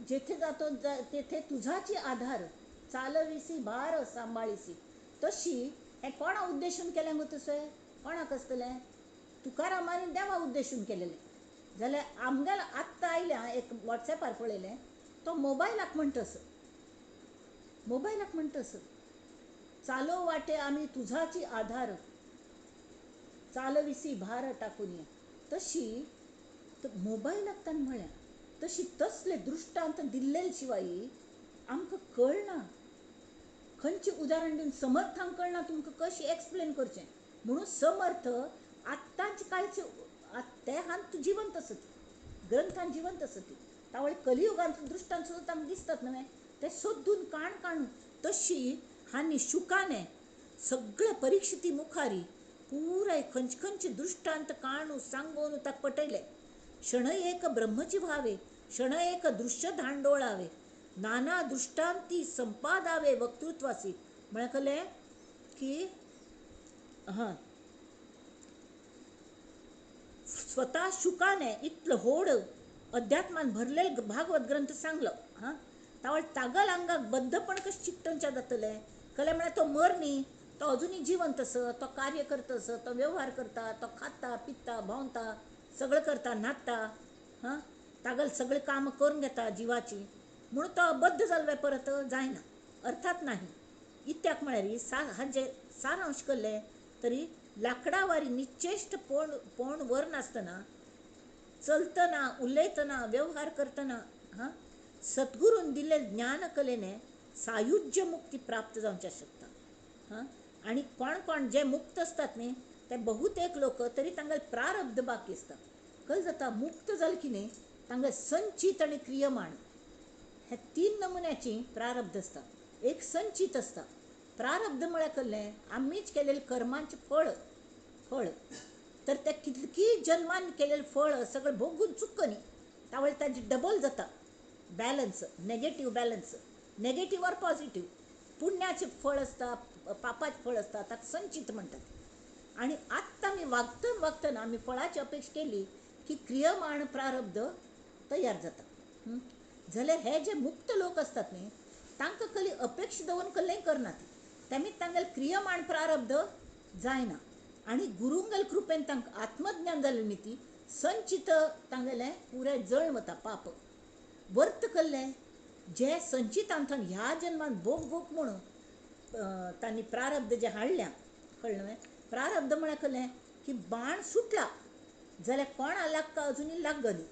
जेथे जातो तेथे तुझाची आधार, चालविसी भार सांबाळीसी. तशी हें कोणा उद्देशून केलें गो तशें? कोणाक आसतलें? तुकारामानी देवा उद्देशून केलेलें. जाल्यार आमगेलें आत्तां आयलें एक वॉट्सॅपार पळयलें, तो मोबायलाक म्हणटा असो, मोबायलाक म्हणटा असो, चालो वाटे आमी तुझाची आधार, चालविसी भार टाकून ये. तशी मोबायलाक ताणें म्हळ्यां तशी तसले दृश्टांत दिल्ले शिवाय आमकां कळना. खंयचें उदाहरण दिवन समर्थांक कळना तुमकां कशें एक्सप्लेन करचें. म्हणून समर्थ आत्तांचे काळचे ते हांत जिवंत आसत, ग्रंथान जिवंत आसत. तावळ कलियुगांत दृश्टांत सुद्दां तांकां दिसतात न्हय, ते सोदून काण काणून तशी हांणी शुकाने सगळे परिक्षिती मुखारी पुराय खंयचे खंयचे दृश्टांत काणू सांगून ताका पटयले. क्षण एक ब्रह्मची व्हावे, क्षण एक दृश्य धांडोळावे, नाना दृष्टांती संपादावे वक्तृत्वासी. म्हळ्यार कळ्ळें की हां स्वता शुकाने इतलो होड अध्यात्मान भरलेले भागवत ग्रंथ सांगलो. हां तावळ तागल आंगाक बद्धपण कशें चिकटनच्या जातलें? कळ्ळें म्हळ्यार तो मर न्ही, तो अजुनूय जिवंत आसा, तो कार्य करता आसा, तो व्यवहार करता, तो खाता पिता भोंवता, सगळें करता, न्हाता, हां तागल सगळें काम करून घेता जिवाची. म्हणून तो बद्ध जाल्लो परत जायना, अर्थात नाही. इत्याक म्हळ्यार हाजें सारांश केल्लें तरी लाकडावारी निश्चेश्ट पोण पोण वर नासतना चलतना उलयतना व्यवहार करतना हां सद्गुरून दिल्ले ज्ञानकलेने सायुज्य मुक्ती प्राप्त जावच्या शकता. हां आनी कोण कोण जे मुक्त आसतात न्ही ते बहुतेक लोक तरी तांगेले प्रारब्ध बाकी आसता. कल जाता मुक्त जालें की न्ही तांगेले संचीत आनी क्रियमाण हे तीन नमुन्याची प्रारब्ध आसता. एक संचीत आसता. प्रारब्ध म्हळ्यार कसलें? आमीच केलेलें कर्मांचें फळ, फळ तर ते कितकी जन्मान केलेलें फळ सगळें भोगून चुकनी न्ही, तावळ ताजें डबल जाता balance, negative balance, negative or positive. पुण्याचें फळ आसता, पापाचें फळ आसता, ताका संचीत म्हणटात. आनी आत्तां आमी वागतना वागतना आमी फळाची अपेक्षा केली की क्रियमाण प्रारब्ध तयार जाता. जाल्यार हे जे मुक्त लोक आसतात न्ही तांकां कसली अपेक्षा दवरून कसलेंय करनात, तेमी तांगेलें क्रियमाण प्रारब्ध जायना. आनी गुरुंगेल कृपेन तांकां आत्मज्ञान जालें न्ही ती संचीत तांगेलें पुराय जळण वता पाप. वर्त कसलें जे संचितांतल्यान ह्या जन्मान भोग भोग म्हणून तांणी प्रारब्ध जे हाडल्या, कळ्ळें न्हय? प्रारब्ध म्हळ्यार कसलें की बाण सुटला जाल्यार कोणा लागता अजुनूय लागनी,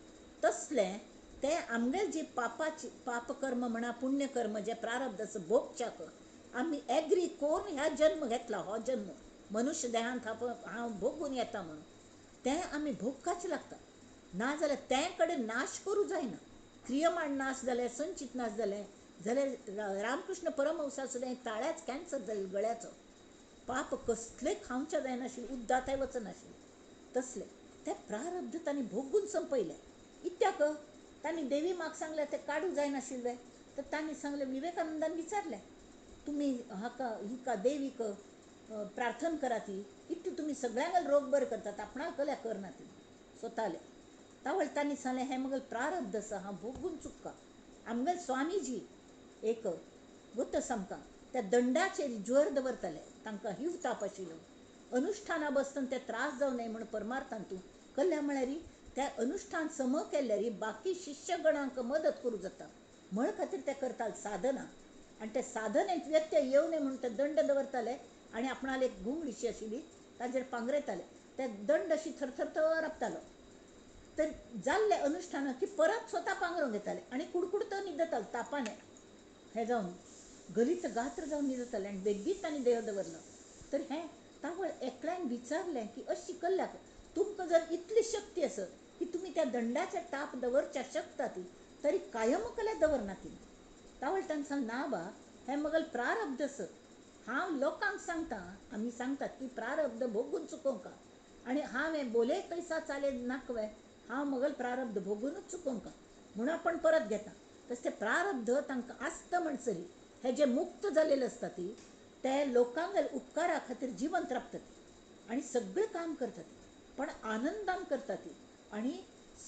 तसलें ते आमगेले जी पापाची पापकर्म म्हणा पुण्यकर्म जे प्रारब्ध आसा भोगच्याक आमी एग्री करून ह्या जन्म घेतला, हो जन्म मनुष्य देहांत हांव भोगून येता म्हणून तें आमी भोगकाच लागता. ना जाल्यार तें कडेन नाश करूं जायना. क्रियमाण नाश जालें, संचीत नाश जालें जाल्यार रामकृष्ण परमहंसा सुद्दां ताळ्याच कॅन्सर जालें गळ्याचो. पाप कसलें खावच्या जायनाशिल्लें, उद्दाताय वचनाशिल्लें, तसलें तें प्रारब्ध तांणी भोगून संपयलें. इत्याक तांणी देवी म्हाका सांगलें तें काडूंक जायनाशिल्लें, तर तांणी सांगलें, विवेकानंदान विचारलें तुमी हाका हिका देवीक प्रार्थना करा ती, इतली तुमी सगळ्यांक रोग बरें करतात, आपणाक कल्या करना ती स्वताले. तावळ तांणी सांगलें हें मगेलें प्रारब्ध आसा, हांव भोगून चुकता. आमगेले स्वामीजी एक गोत आसा आमकां, त्या दंडाचेर ज्वर दवरताले, तांकां हिव ताप आशिल्लो, अनुष्ठाना बसतना ते त्रास जावं नये म्हूण परमार्थान तूं कल्या म्हळ्यार त्या अनुष्ठान सम केल्यार बाकी शिष्यगणांक मदत करूं जाता म्हण खातीर ते करताले साधना. आनी ते साधनेंत व्यत्यय येवं नये म्हूण ते दंड दवरताले आनी आपणाले एक घुंगडीशी आशिल्ली ताजेर पांगरेताले, ते दंड अशी थरथरथर आपतालो. तर जाल्ले अनुष्ठान की परत स्वता पांगरून घेताले आनी कुडकुडतो न्हिदताले तापाने हें जावन गलीत गात्र जावन न्हिदताले आनी बेगीच तांणी देह दवरलो. तर हें तावळ एकल्यान विचारलें की अशी कल्ल्याक तुमकां जर इतली शक्ती आसत की तुमी त्या दंडाचेर ताप दवरच्या शकता ती, तरी कायम कल्या दवरना ती. तावळ तांणी सांगलें ना बा, हें मगेलें प्रारब्ध आसत, हांव लोकांक सांगता, आमी सांगतात की प्रारब्ध भोगून चुकोवंका आनी हांव हें बोले कैसा चाले नाकवे, हांव मगेलें प्रारब्ध भोगूनच चुकोवंका म्हणून आपण परत घेता. तशें तें प्रारब्ध तांकां आसता म्हणसरी हे जे मुक्त जालेले आसता ती ते लोकांक उपकारा खातीर जिवंत राबतात आनी सगळें काम करतात, पण आनंदान करतात आनी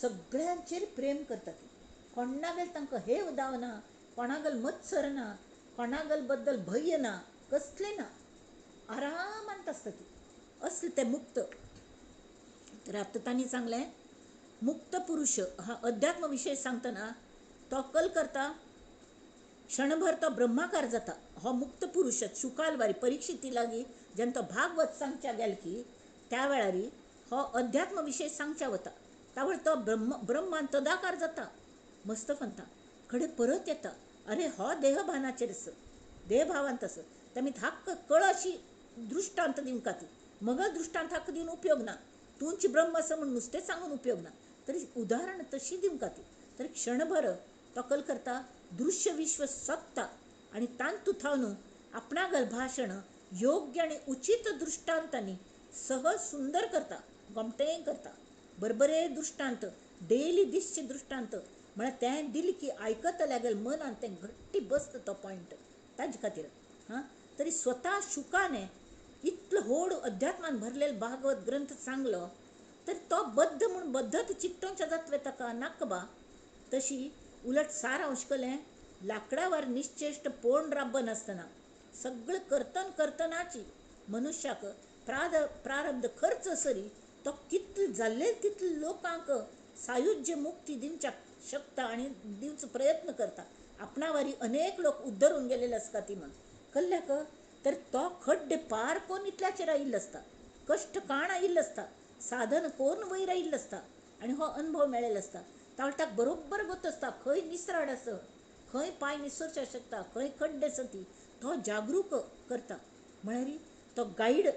सगळ्यांचेर प्रेम करतात. कोणागेर तांकां हेव दाव ना, कोणागेर मत्सर ना, कोणागेर बद्दल भंय ना, कसलें ना, आरामांत आसता ती, असले ते मुक्त. तर आतां तांणी सांगलें मुक्त पुरुश हा अध्यात्म विशय सांगतना तो कल करता क्षणभर तो ब्रह्माकार जाता. हो मुक्त पुरुष शुकालवारी परीक्षिती लागीं जेन्ना तो भागवत सांगच्या गेल की त्या वेळारी हो अध्यात्म विशय सांगच्या वता तावळ तो ब्रह्मान तदाकार जाता, मस्त फंता खडे परत येता. अरे हो देहभानाचेर आसा, देहभावांत आसा. तेमी धाक कळ अशी दृश्टांत दिवंक ती मग दृश्टांत हाक दिवन उपयोग ना, तुमची ब्रह्म आसा म्हूण नुस्तें सांगून उपयोग ना, तरी उदाहरण तशी दिवंक ती. तरी क्षणभर तो कल करता दृश्य विश्व सत्ता आनी तांतू थावन आपणागल भाशण योग्य आनी उचित दृश्टांतांनी सहज सुंदर करता, गोमटें करता. बरबरे दृश्टांत डेली दिसचे दृश्टांत म्हळ्यार तें दिलें की आयकतल्या गेल मनान तें घट्टी बसता तो पॉयंट ताजे खातीर. हां, तरी स्वता शुकाने इतलो व्हड अध्यात्मान भरलेलो भागवत ग्रंथ सांगलो तर तो बद्ध म्हूण बद्धत चिकटोवच्या जातलें ताका नाका बा. तशी उलट सारांश कलें लाकडावर निश्चेष्ट पोण राबनासतना सगळें कर्तन करतनाची मनुष्याक प्रारब्ध खर्च सरी तो कितले जाल्ले तितले लोकांक सायुज्य मुक्ती दिवच्याक शकता आनी दिवचो प्रयत्न करता. आपणावारी अनेक लोक उद्धरून गेलेले आसता ती म्हण कल्ल्याक तर तो खड्डे पार कोन्न इतल्याचेर आयिल्लो आसता, कश्ट काण आयिल्लो आसता, साधन कोन्न वयर आयिल्लो आसता आनी हो अनुभव मेळिल्लो आसता. तावळटाक बरोबर गोत आसता खंय निसराड आसा, खंय पांय निसरचे शकता, खंय खड्डे आसा ती तो जागरूक करता. म्हळ्यार तो गायड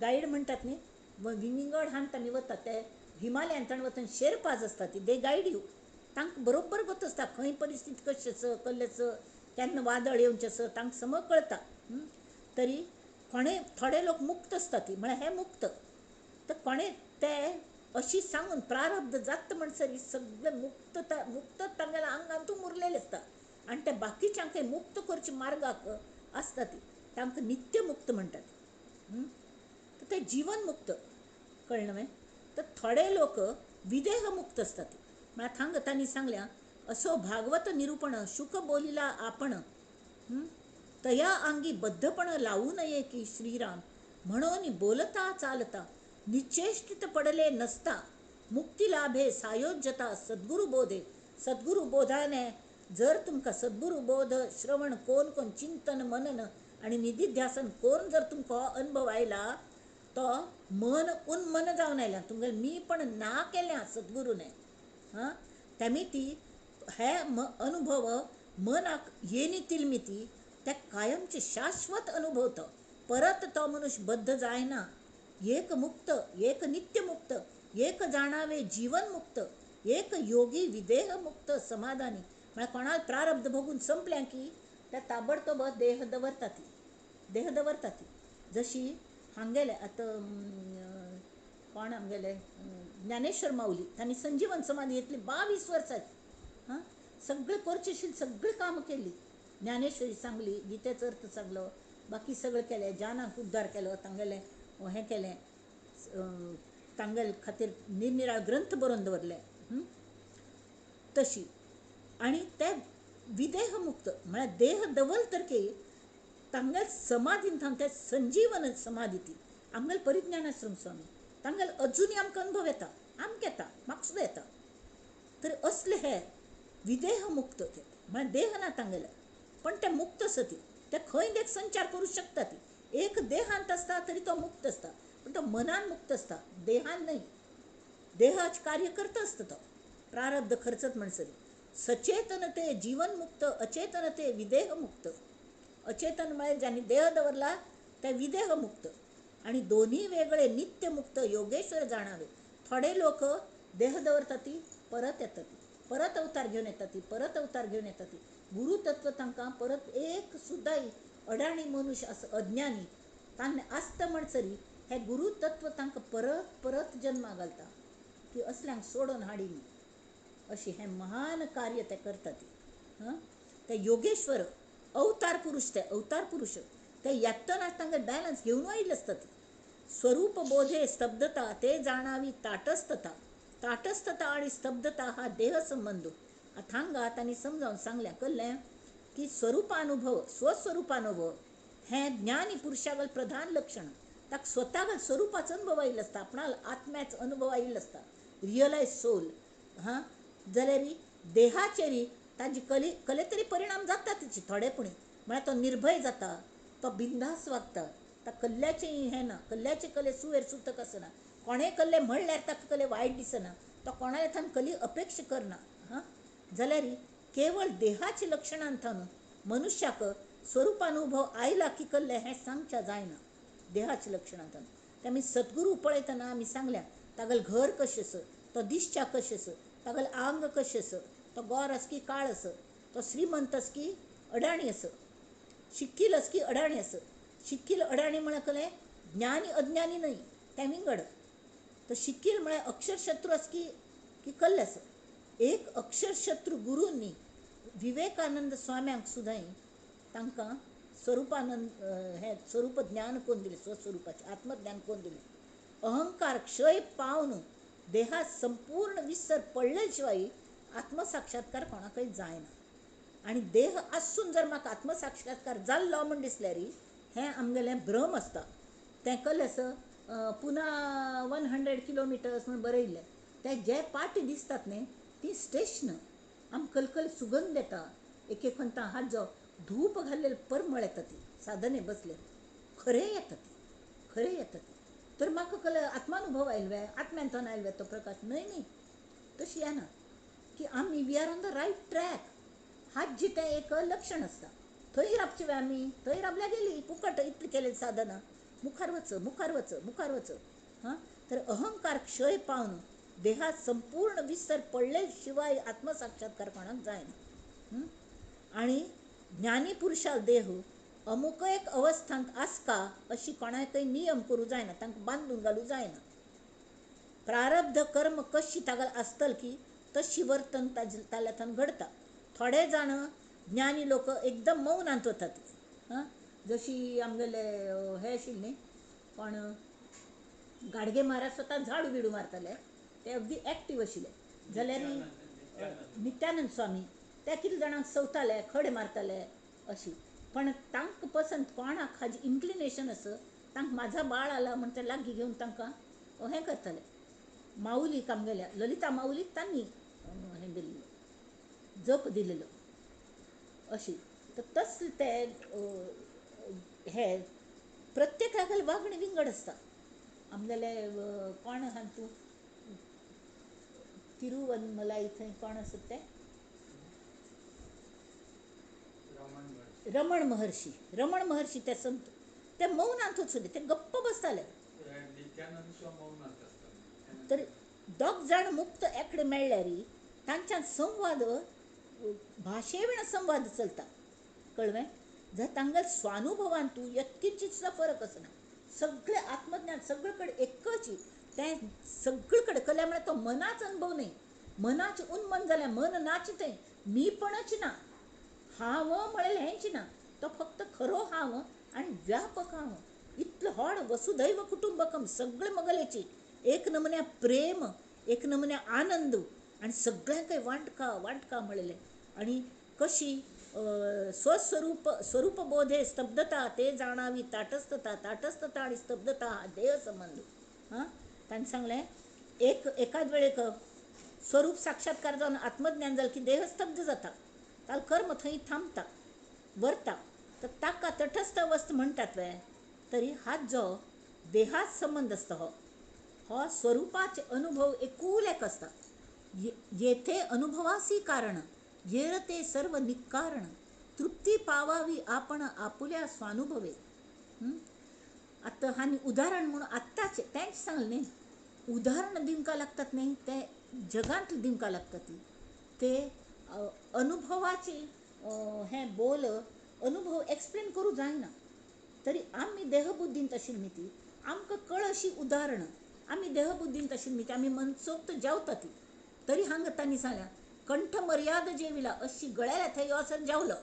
गायड म्हणटात न्ही, विंगड हांत आमी वतात ते हिमालयांत वतना शेरपाज आसता ती they guide you, तांकां बरोबर गोत आसता खंय परिस्थिती कशी आसा, कसलें आसा, केन्ना वादळ येवचें आसा तांकां समज कळटा. तरी कोणे थोडे लोक मुक्त आसता ती म्हळ्यार हे मुक्त तर कोणे ते अशी सांगून प्रारब्ध जाता म्हणसर सगळे मुक्त मुक्त तांगेल्या आंगान तूं मुरलेलें आसता आनी ते बाकीच्यांकय मुक्त करचे मार्गाक आसता ती तांकां नित्य मुक्त म्हणटात. तर ते जिवन मुक्त कळ्ळें न्हय. तर थोडे लोक विदेह मुक्त आसतात म्हळ्यार थांग तांणी सांगल्या असो भागवत निरूपण शुक बोलिला आपण तया आंगी बद्धपण लावू नये की श्रीराम म्हणून बोलता चालता निचेष्टित पडले नसता मुक्ती लाभे सायोज्यता सद्गुरु बोधे. सद्गुरु बोधाने जर तुमकां सद्गुरु बोध श्रवण कोण कोण चिंतन मनन आनी निधिध्यासन कोण जर तुमकां हो अनुभव आयला तो मन उन्मन जावन आयला तुमगेलें मी पण ना केल्या सद्गुरूने. हां, तेमी ती हे अनुभव मनाक येनी तिलमिती ते कायमचे शाश्वत अनुभव तो परत तो मनुष्य बद्ध जायना. एक मुक्त एक नित्य मुक्त एक जाणावे जीवन मुक्त एक योगी विदेह मुक्त समाधानी. म्हळ्यार कोणाक प्रारब्ध भोगून संपल्या की त्या ताबडतोब देह दवरता ती देह दवरता ती. जशी हांगेले आतां कोण आमगेले ज्ञानेश्वर माऊली तांणी संजीवन समाधी घेतली 22 वर्सां. हां, सगळें करचेशील सगळीं कामां केली, ज्ञानेश्वरी सांगली, गीतेचो अर्थ सांगलो, बाकी सगळें केलें, जानाक उद्धार केलो, तांगेलें हें केलें, तांगेले खातीर निरनिराळ ग्रंथ बरोवन दवरले. तशी आनी ते विदेह मुक्त म्हळ्यार देह दवरल तर की तांगेले समाधीन थावन ते संजीवन समाधी ती आमगेले परिज्ञानाश्रम स्वामी तांगेले अजुनूय आमकां अनुभव येता, आमकां येता, म्हाका सुद्दां येता. तर असले हे विदेह मुक्त ते म्हळ्यार देह ना तांगेले पण ते मुक्त आसा ती ते खंय देख संचार करूं शकता ती. एक देहांत आसता तरी तो मुक्त आसता पण तो मनान मुक्त आसता, देहान न्हय. देहाचें कार्य करता आसता तो प्रारब्ध खर्चत म्हणसर. सचेतन ते जीवन मुक्त अचेतन ते विदेह मुक्त. अचेतन म्हळ्यार ज्यांनी देह दवरला ते विदेह मुक्त आनी दोन्ही वेगळे नित्य मुक्त योगेश्वर जाणावे. थोडे लोक देह दवरता ती परत येता ती परत अवतार घेवन येता ती परत अवतार घेवन येता ती. गुरुतत्व तांकां परत एक सुद्दां अडाणी मनुष्य आसा अज्ञानी तांणी आसता म्हणसरी हे गुरुतत्व तांकां परत परत जन्मा घालता की असल्यांक सोडून हाडी अशी हें महान कार्य ते करता ती. हां, ते योगेश्वर अवतार पुरुष ते अवतार पुरुष ते येतना तांकां बॅलन्स घेवन आयिल्ले आसता ती. स्वरूप बोधे स्तब्धता ते जाणावी ताटस्थता. ताटस्थता आनी स्तब्धता हा देह संबंद. हांगा तांणी समजावन सांगलें कळ्ळें की स्वरूपानुभव स्वस्वरूपानुभव हें ज्ञानी पुरुषागल प्रधान लक्षण. ताका स्वतागल स्वरूपाचो अनुभव आयिल्लो आसता, आपणाक आत्म्याचो अनुभव आयिल्लो आसता, रियलायज सोल. हां, जाल्यार देहाचेर ताजी कले तरी परिणाम जाता तिची थोडे पुणी, म्हळ्यार तो निर्भय जाता, तो बिंदास वागता, ता कल्ल्याचें हें ना, कल्ल्याचे कले सुवेर सुतक आसना, कोणें कल्ले म्हणल्यार ताका कले वायट दिसना, तो कोणाले थावन कली अपेक्षा करना. हां जाल्यार केवळ देहाची लक्षणां थावन मनुष्याक स्वरूपानुभव आयला की कल्ले हें सांगच्या जायना. देहाची लक्षणां थावन ते आमी सद्गुरू पळयतना आमी सांगल्या तागेलें घर कशें आसा, तो दिसच्या कशें आसा, तागेलें आंग कशें आसा, तो गोर आसा की काळ आसा, तो श्रीमंत आसा की अडाणी आसा, शिकील आसा की अडाणी आसा. शिकील अडाणी म्हळ्यार कलें ज्ञानी अज्ञानी न्हय, तें विंगड. तो शिकील म्हळ्यार अक्षरशत्रू आसा की कल्ले आसा. एक अक्षरशत्रू गुरूंनी विवेकानंद स्वाम्यांक सुद्दां तांकां स्वरूपानंद हें स्वरूप ज्ञान कोण दिलें, स्वस्वरूपाचें आत्मज्ञान कोण दिलें. अहंकार क्षय पावन देहा संपूर्ण विसर पडले शिवाय आत्मसाक्षात्कार कोणाकय जायना. आनी देह आसून जर म्हाका आत्मसाक्षात्कार जाल्लो म्हूण दिसल्यार हें आमगेलें भ्रम आसता. तें कल्लें आसा पुना 100 किलोमिटर्स म्हूण बरयल्लें, ते जे पाटी दिसतात न्ही ती स्टेशनां. आमकां कलकल सुगंध येता, एक एक खंता हाजो धूप घाल्लेले परमळ येता, ती साधने बसले खरें येता, ती खरें येता ती. तर म्हाका कल आत्मानुभव आयलो वे, आत्म्यान आयलो तो प्रकाश न्हय न्ही, तशी येना की आमी we are on the right track. हाजी तें एक लक्षण आसता. थंय राबचे वे आमी, थंय राबल्या गेली फुकट इतली केले साधना, मुखार वच मुखार वच मुखार वच. हां तर अहंकार क्षय पावन देहात संपूर्ण विसर पडले शिवाय आत्मसाक्षात्कार कोणाक जायना. आनी ज्ञानी पुरुषा देह अमुक एक अवस्थांत आसका अशी कोणाकय नियम करूं जायना, तांकां बांदून घालूं जायना. प्रारब्ध कर्म कशी तागेल आसतल की तशी वर्तन ताल्याथान घडता. थोडे जाण ज्ञानी लोक एकदम मौनांत वतात. हां जशी आमगेले हे आशिल्ले न्ही कोण गाडगे महाराज स्वता झाडू बिडू मारताले, ते अगदी एक्टीव आशिल्ले. जाल्यार नित्यानंद स्वामी ते कितले जाणांक सवताले, खडे मारताले अशी. पण तांकां पसंत कोणाक हाजी इन्क्लिनेशन आसा, तांकां माझा बाळ आला म्हण ते लागीं घेवन तांकां हें करताले. माऊलीक आमगेल्या ललिता माऊलीक तांणी हें दिल्लें, जप दिलेलो अशी. तर तसले ते हे प्रत्येकागेले वागणें विंगड आसता. आमगेले कोण आहा तूं तिरुवन्मलाई थंय कोण आसा ते रमण महर्षी. रमण महर्षी ते संत, ते मौनांत वचून ते गप्प बसताले. तर दोग जाण मुक्त एकडे मेळ्ळ्यार तांच्यान संवाद भाशे विणा संवाद चलता, कळवें. जर तांगेले स्वानुभवान तूं यत्किंचित सुद्दां फरक आसना, सगळे आत्मज्ञान सगळे कडेन एकच. तें सगळे कडेन कल्या म्हळ्यार तो मनाचो अनुभव न्हय, मनाचें उन्मन जाल्यार मन नाच थंय, मीपणच ना, हांव म्हळें हेंच ना, तो फक्त खरो हांव आनी व्यापक हांव. इतलें व्हड वसुधैव कुटुंबकम, सगळे मगलेची एक नमुन्या प्रेम, एक नमुन्या आनंद आनी सगळ्यांकय वांटका वांटका म्हणलेलें. आनी कशी स्वस्वरूप स्वरूप बोधे स्तब्धता ते जाणावी ताटस्थता, ताटस्थता आनी स्तब्धता हा देह संबंद. हां ताणें सांगलें एक एकाच वेळेक स्वरूप साक्षात्कार जावन आत्मज्ञान जालें की देह स्तब्ध जाता, ताल कर्म थंय थांबता वरता. तर ताका तटस्थ अवस्था म्हणटात वे. तरी हात जो देहात संबंद आसता हो हो स्वरूपाचे अनुभव एकूल एक आसता. येथे अनुभवासी कारण येरते सर्व निकारण तृप्ती पावावी आपण आपुल्या स्वानुभवे. आतां आनी उदाहरण म्हणून आत्ताचें तेंच सांगलें न्ही, उदाहरण दिवंक लागतात न्ही, ते जगांत दिवंक लागतात ते अनुभवाची हें बोल अनुभव एक्सप्लेन करूं जायना. तरी आमी देहबुद्धींत आशिल्ली न्ही ती आमकां कळ अशी उदाहरणां. आमी देहबुद्धींत आशिल्ली न्ही ती आमी मनसोक्त जेवता ती. तरी हांगा तांणी सांगल्या कंठ मर्याद जेविला अशी गळ्याला थंय वचून जेवलो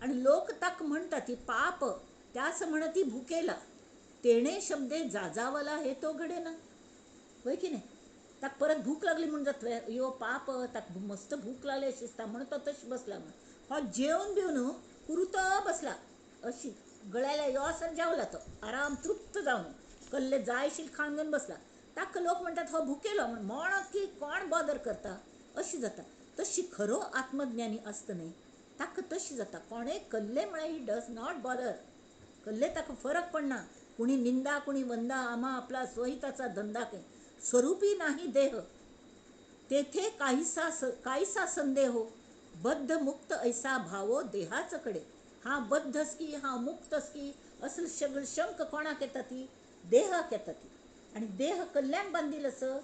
आनी लोक ताका म्हणटा ती पाप त्यास म्हणती भुकेला तेणे शब्दे जाजावला हे तो घडेना. वय की नाही, ताका परत भूक लागली म्हूण जाता यो पाप, ताका मस्त भूक लागली अशी दिसता म्हणून तो तशें बसला म्हण. हो जेवन बिवन कुरुतो बसला अशी गळ्याला यो सर जेवला तो आराम तृप्त जावन कल्ले जायशील खावन घेवन बसला. ताका लोक म्हणटात हो भुकेलो म्हण म्हणत की कोण बॉदर करता अशी जाता. तशी खरो आत्मज्ञानी आसता न्ही ताका तशी जाता. कोणें कल्लें म्हळ्यार he does not bother, कल्ले ताका फरक पडना. कुणी निंदा कुणी वंदा आमा आपला स्वहिताचा धंदा के स्वरूपी नाही देह तेथे काहीसा काहीसा संदेहो बद्ध मुक्त ऐसा भावो देहाच कडे. हा बद्धस की हा मुक्तस की असलं सगळं शंक कोणाक येता ती देहाक येता ती. आनी देह कल्याण बांदील असं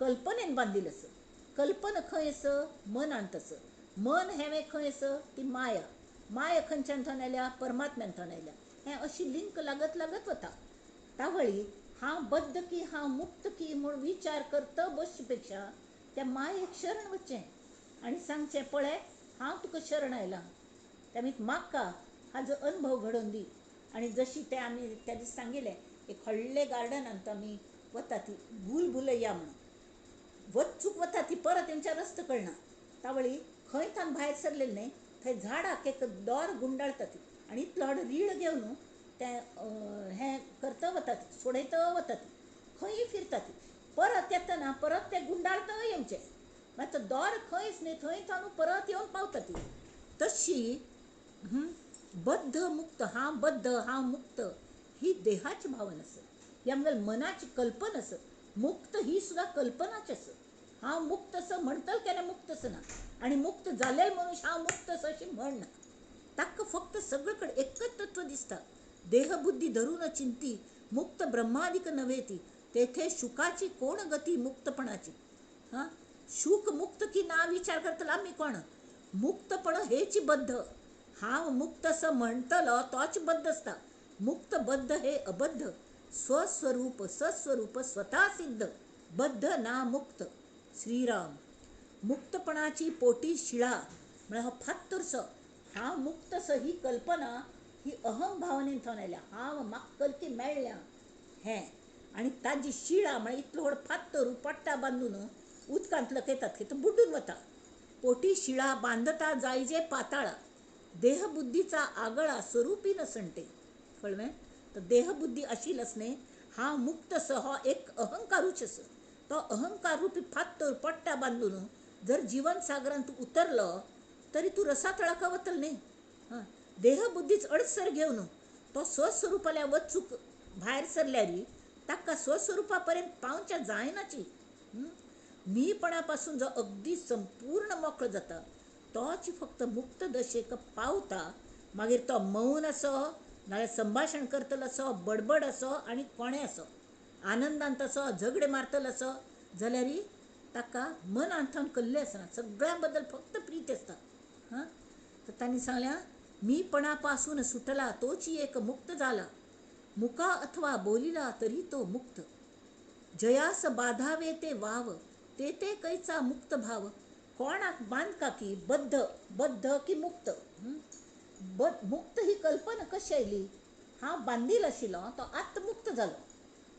कल्पनेन बांदील असं. कल्पना खंय आसा मनांत आसा. मन हें खंय आसा ती माया. माया खंयच्यान थंय आयल्या परमात्म्यान थंय आयल्या. हें अशी लिंक लागत लागत वता. तावळी हांव बद्ध की हांव मुक्त की म्हूण विचार करता बसचे पेक्षा त्या मायेक शरण वचचें आनी सांगचें पळय हांव तुका शरण आयलां, त्या म्हाका हाजो अनुभव घडोवन दी. आनी जशी ते आमी त्या दीस सांगिल्लें एक व्हडलें गार्डनांत आमी वता ती भूल भुलैया म्हणून वचूक वता ती परत तेंच्या रस्तो कळना. तावळी खंय थावन भायर सरलेलें न्ही थंय झाडाक एक दोर गुंडाळटा ती आनी इतलो व्हड रीळ घेवन तें हें करता वता ती सोडयता वता ती खंयी फिरता ती परत येतना परत तें गुंडाळता येवचें मागीर तो दोर खंयच न्ही थंय थावन परत येवन पावता ती. तशी बद्ध मुक्त हांव बद्ध हांव मुक्त ही देहाची भावना आसा, ही आमगेल्या मनाची कल्पना आसा. मुक्त ही सुद्दां कल्पनाची आसा. हांव मुक्त असं म्हणटल केन्ना मुक्त असं ना आनी मुक्त जालेल मनुष्य हांव मुक्त असं अशें म्हणना. ताका फक्त सगळे कडेन एकच तत्व दिसता. देहबुद्धी धरून चिंती मुक्त ब्रह्मादिक नव्हे ती तेथे शुकाची कोण गती मुक्तपणाची. हां शुक मुक्त की ना विचार करतलो आमी कोण मुक्तपण हेची बद्ध. हांव मुक्त असं म्हणटलो तोच बद्ध आसता. मुक्त बद्ध हे अबद्ध स्वस्वरूप सस्वरूप स्वता सिद्ध बद्ध ना मुक्त. श्रीराम मुक्तपणाची पोटी शिळा म्हळ्यार हो फात्तुरसो हांव मुक्त असो ही कल्पना ही अहम भावनेन थंय आयल्या. हांव म्हाका कल्की मेळ्ळ्या हें आनी ताजी शिळा म्हळ्यार इतलो व्हड फात्तर पट्टा बांदून उदकांत लकयतात तो बुडून वता. पोटी शिळा बांदता जायजे पाताळा देहबुद्धीचा आगळा स्वरूपी नसणते. कळवें तर देहबुद्धी आशिल्ली आसने हांव मुक्त असो हो एक अहंकारूच आसा. तो अहंकार रुपी फात्तर पट्टा बांदून जर जिवन सागरांत तूं उतरलो तरी तूं रसातळाक वतलो न्ही. हां देहबुद्धीच अडसर घेवन तो स्वस्वरुपाल्या वचूक भायर सरल्यार ताका स्वस्वरुपा पर्यंत पावच्या जायनाची. मीपणा पासून जो अगदी संपूर्ण मोकळो जाता तोच फक्त मुक्त दशेक पावता. मागीर तो मौन असो नाल्यार संभाशण करतलो असो बडबड असो आनी कोणें असो आनंदांत असो झगडे मारतलो असो जाल्यार ताका मनांत कल्लें आसना, सगळ्यां बद्दल फक्त प्रीत आसता. हां तर तांणी सांगल्या मीपणा पासून सुटला तोची एक मुक्त जाला मुका अथवा बोलिला तरी तो मुक्त जयास बाधावे ते वाव ते ते कैचा मुक्त भाव. कोणाक बांदका की बद्ध बद्ध की मुक्त. मुक्त ही कल्पना कशी आयली? हांव बांदील आशिल्लो तो आत्ता मुक्त जालो.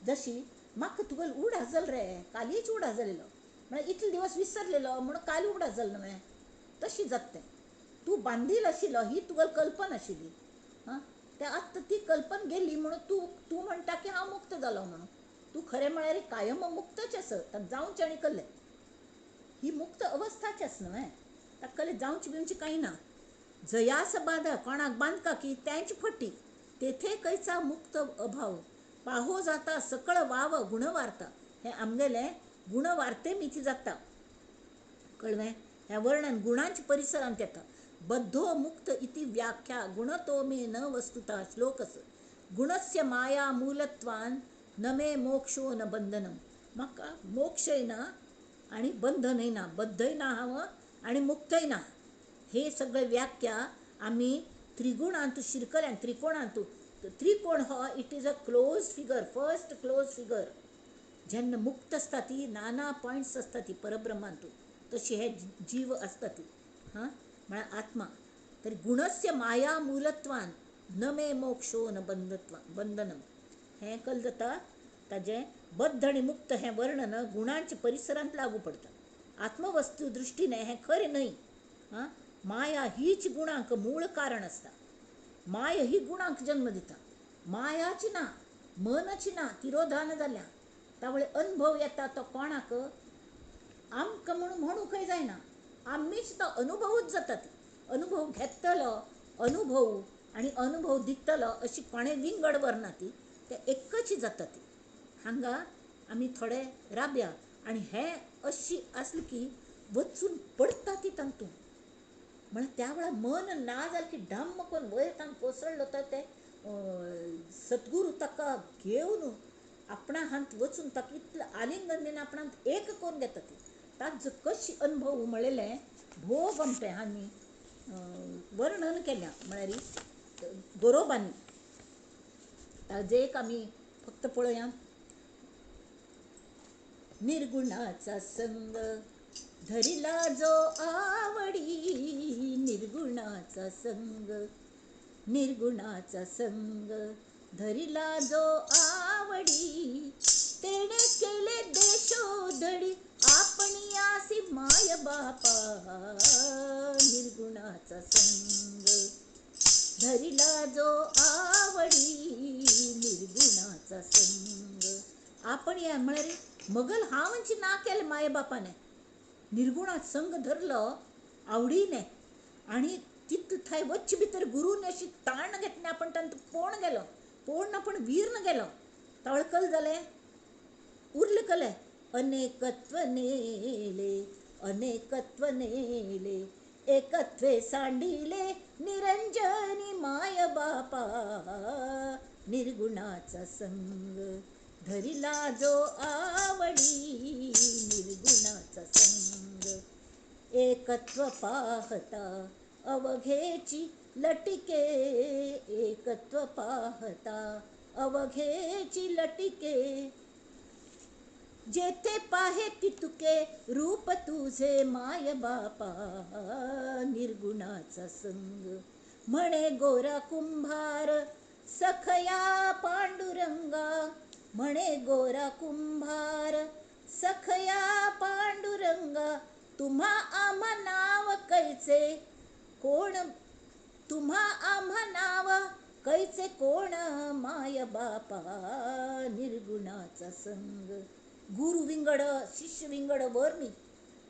जशी म्हाका तुगेलो उगडास जालो रे कालीच उगडास जालेलो म्हळ्यार इतले दिवस विसरलेलो म्हणून काल उगडास जालो न्हय तशी जाता तें. तूं बांदील आशिल्लो ही तुगेली कल्पना आशिल्ली. हां त्या आत्तां ती कल्पना गेली म्हणून तूं तूं म्हणटा की हांव मुक्त जालो म्हणून. तूं खरें म्हळ्यार कायम मुक्तच आसा ताका जावचें आनी कल्लें ही मुक्त अवस्थाच आसा न्हय ताका कल्लें जावचें बिवचें कांय ना. जयास बाधा कोणाक बांदका की तेंच फटी तेथे कैचा मुक्त अभाव पाहो जाता सकळ वाव गुणवार्ता. हें आमगेलें गुणवार्ते मिथी जाता. कळ्ळें? हें वर्णन गुणांच्या परिसरांत येता. बद्धो मुक्त इति व्याख्या गुणतो मे न वस्तुता श्लोकस गुणस्य माया मूलत्वान न मे मोक्षो न बंधनम. म्हाका मोक्षय ना आनी बंधनय ना, बद्धय ना हांव आनी मुक्तय ना. हे सगळे व्याख्या आमी त्रिगुणांतु शिरकल्यान त्रिकोणांतु. त्रिकोण हो it is a close figure, first close figure. जेन्ना मुक्त आसता ती नाना पॉयंट्स आसता ती परब्रह्मांतु तशी हे जीव आसता ती. हां म्हळ्यार आत्मा. तर गुणस्य माया मूलत्वान न मे मोक्षो न बंधत्वा बंधनम. हें कल जाता ताजें बद्ध आनी मुक्त हें वर्णन गुणांच्या परिसरांत लागू पडटा. आत्मवस्तू दृश्टीने हें खरें न्हय. हां माया हीच गुणांक मूळ कारण आसता. माया ही गुणांक जन्म दिता. मायाची ना मनची ना तिरोधान जाल्या तावळे अनुभव येता तो कोणाक आमकां म्हणून म्हणूंकय जायना. आमीच तो अनुभवूच जाता. ती अनुभव घेतलो अनुभव आनी अनुभव दितलो अशी कोणें विंगड व्हरना ती, ते एकच जाता ती. हांगा आमी थोडे राबया आनी हे अशी आसली की वचून पडटा ती तातूंत. म्हळ्यार त्या वेळार मन ना जालें की डम्म करून वयर तांकां कोसळ्ळो तर ते सद्गुरू ताका घेवन आपणा हात वचून ताका इतलें आलिंगन दिवन आपणाक एक करून घेता ती. ताजो कशी अनुभव म्हणलेलें भोव गमतें आनी वर्णन केल्या म्हळ्यार गोरोबांनी. ताजें एक आमी फक्त पळोवया. निर्गुणाचा संग धरिला जो आवडी, निर्गुणाचा संग, निर्गुणाचा संग धरिला जो आवडी, तेणे केले देशोधडी आपण यासी माय बापा. निर्गुणाचा संग धरिला जो आवडी, निर्गुणाचा संग आपण या म्हळ्यार मगल हांव ना केलें माय बापाने, निर्गुणात संग धरलो आवडीने आनी तितू थंय वच्चे भितर गुरून अशी ताण घेतली आपण तांतूं पोण गेलो, पोण ना पण वीर्न गेलो. तळकल जालें उरले कले अनेकत्व नेले, अनेकत्व नेले, एकत्वे सांडिले निरंजनी माय बापा. निर्गुणाचा संग धरिला जो आवडी, निर्गुणाचा संग एकत्व पाहता अवघेची लटिके, एकत्व पाहता अवघेची लटिके, जेथे पाहे तितुके रूप तुझे माय बापा. निर्गुणाचा संग म्हणे गोरा कुंभार सखया पांडुरंगा, म्हणे गोरा कुंभार सखया पांडुरंगा, तुम्हा आम्हा नाव कैचे कोण, तुम्हा आम्हा नाव कैचे कोण माय बापा. निर्गुणाचा संग गुरु विंगड शिष्य विंगड वर न्ही,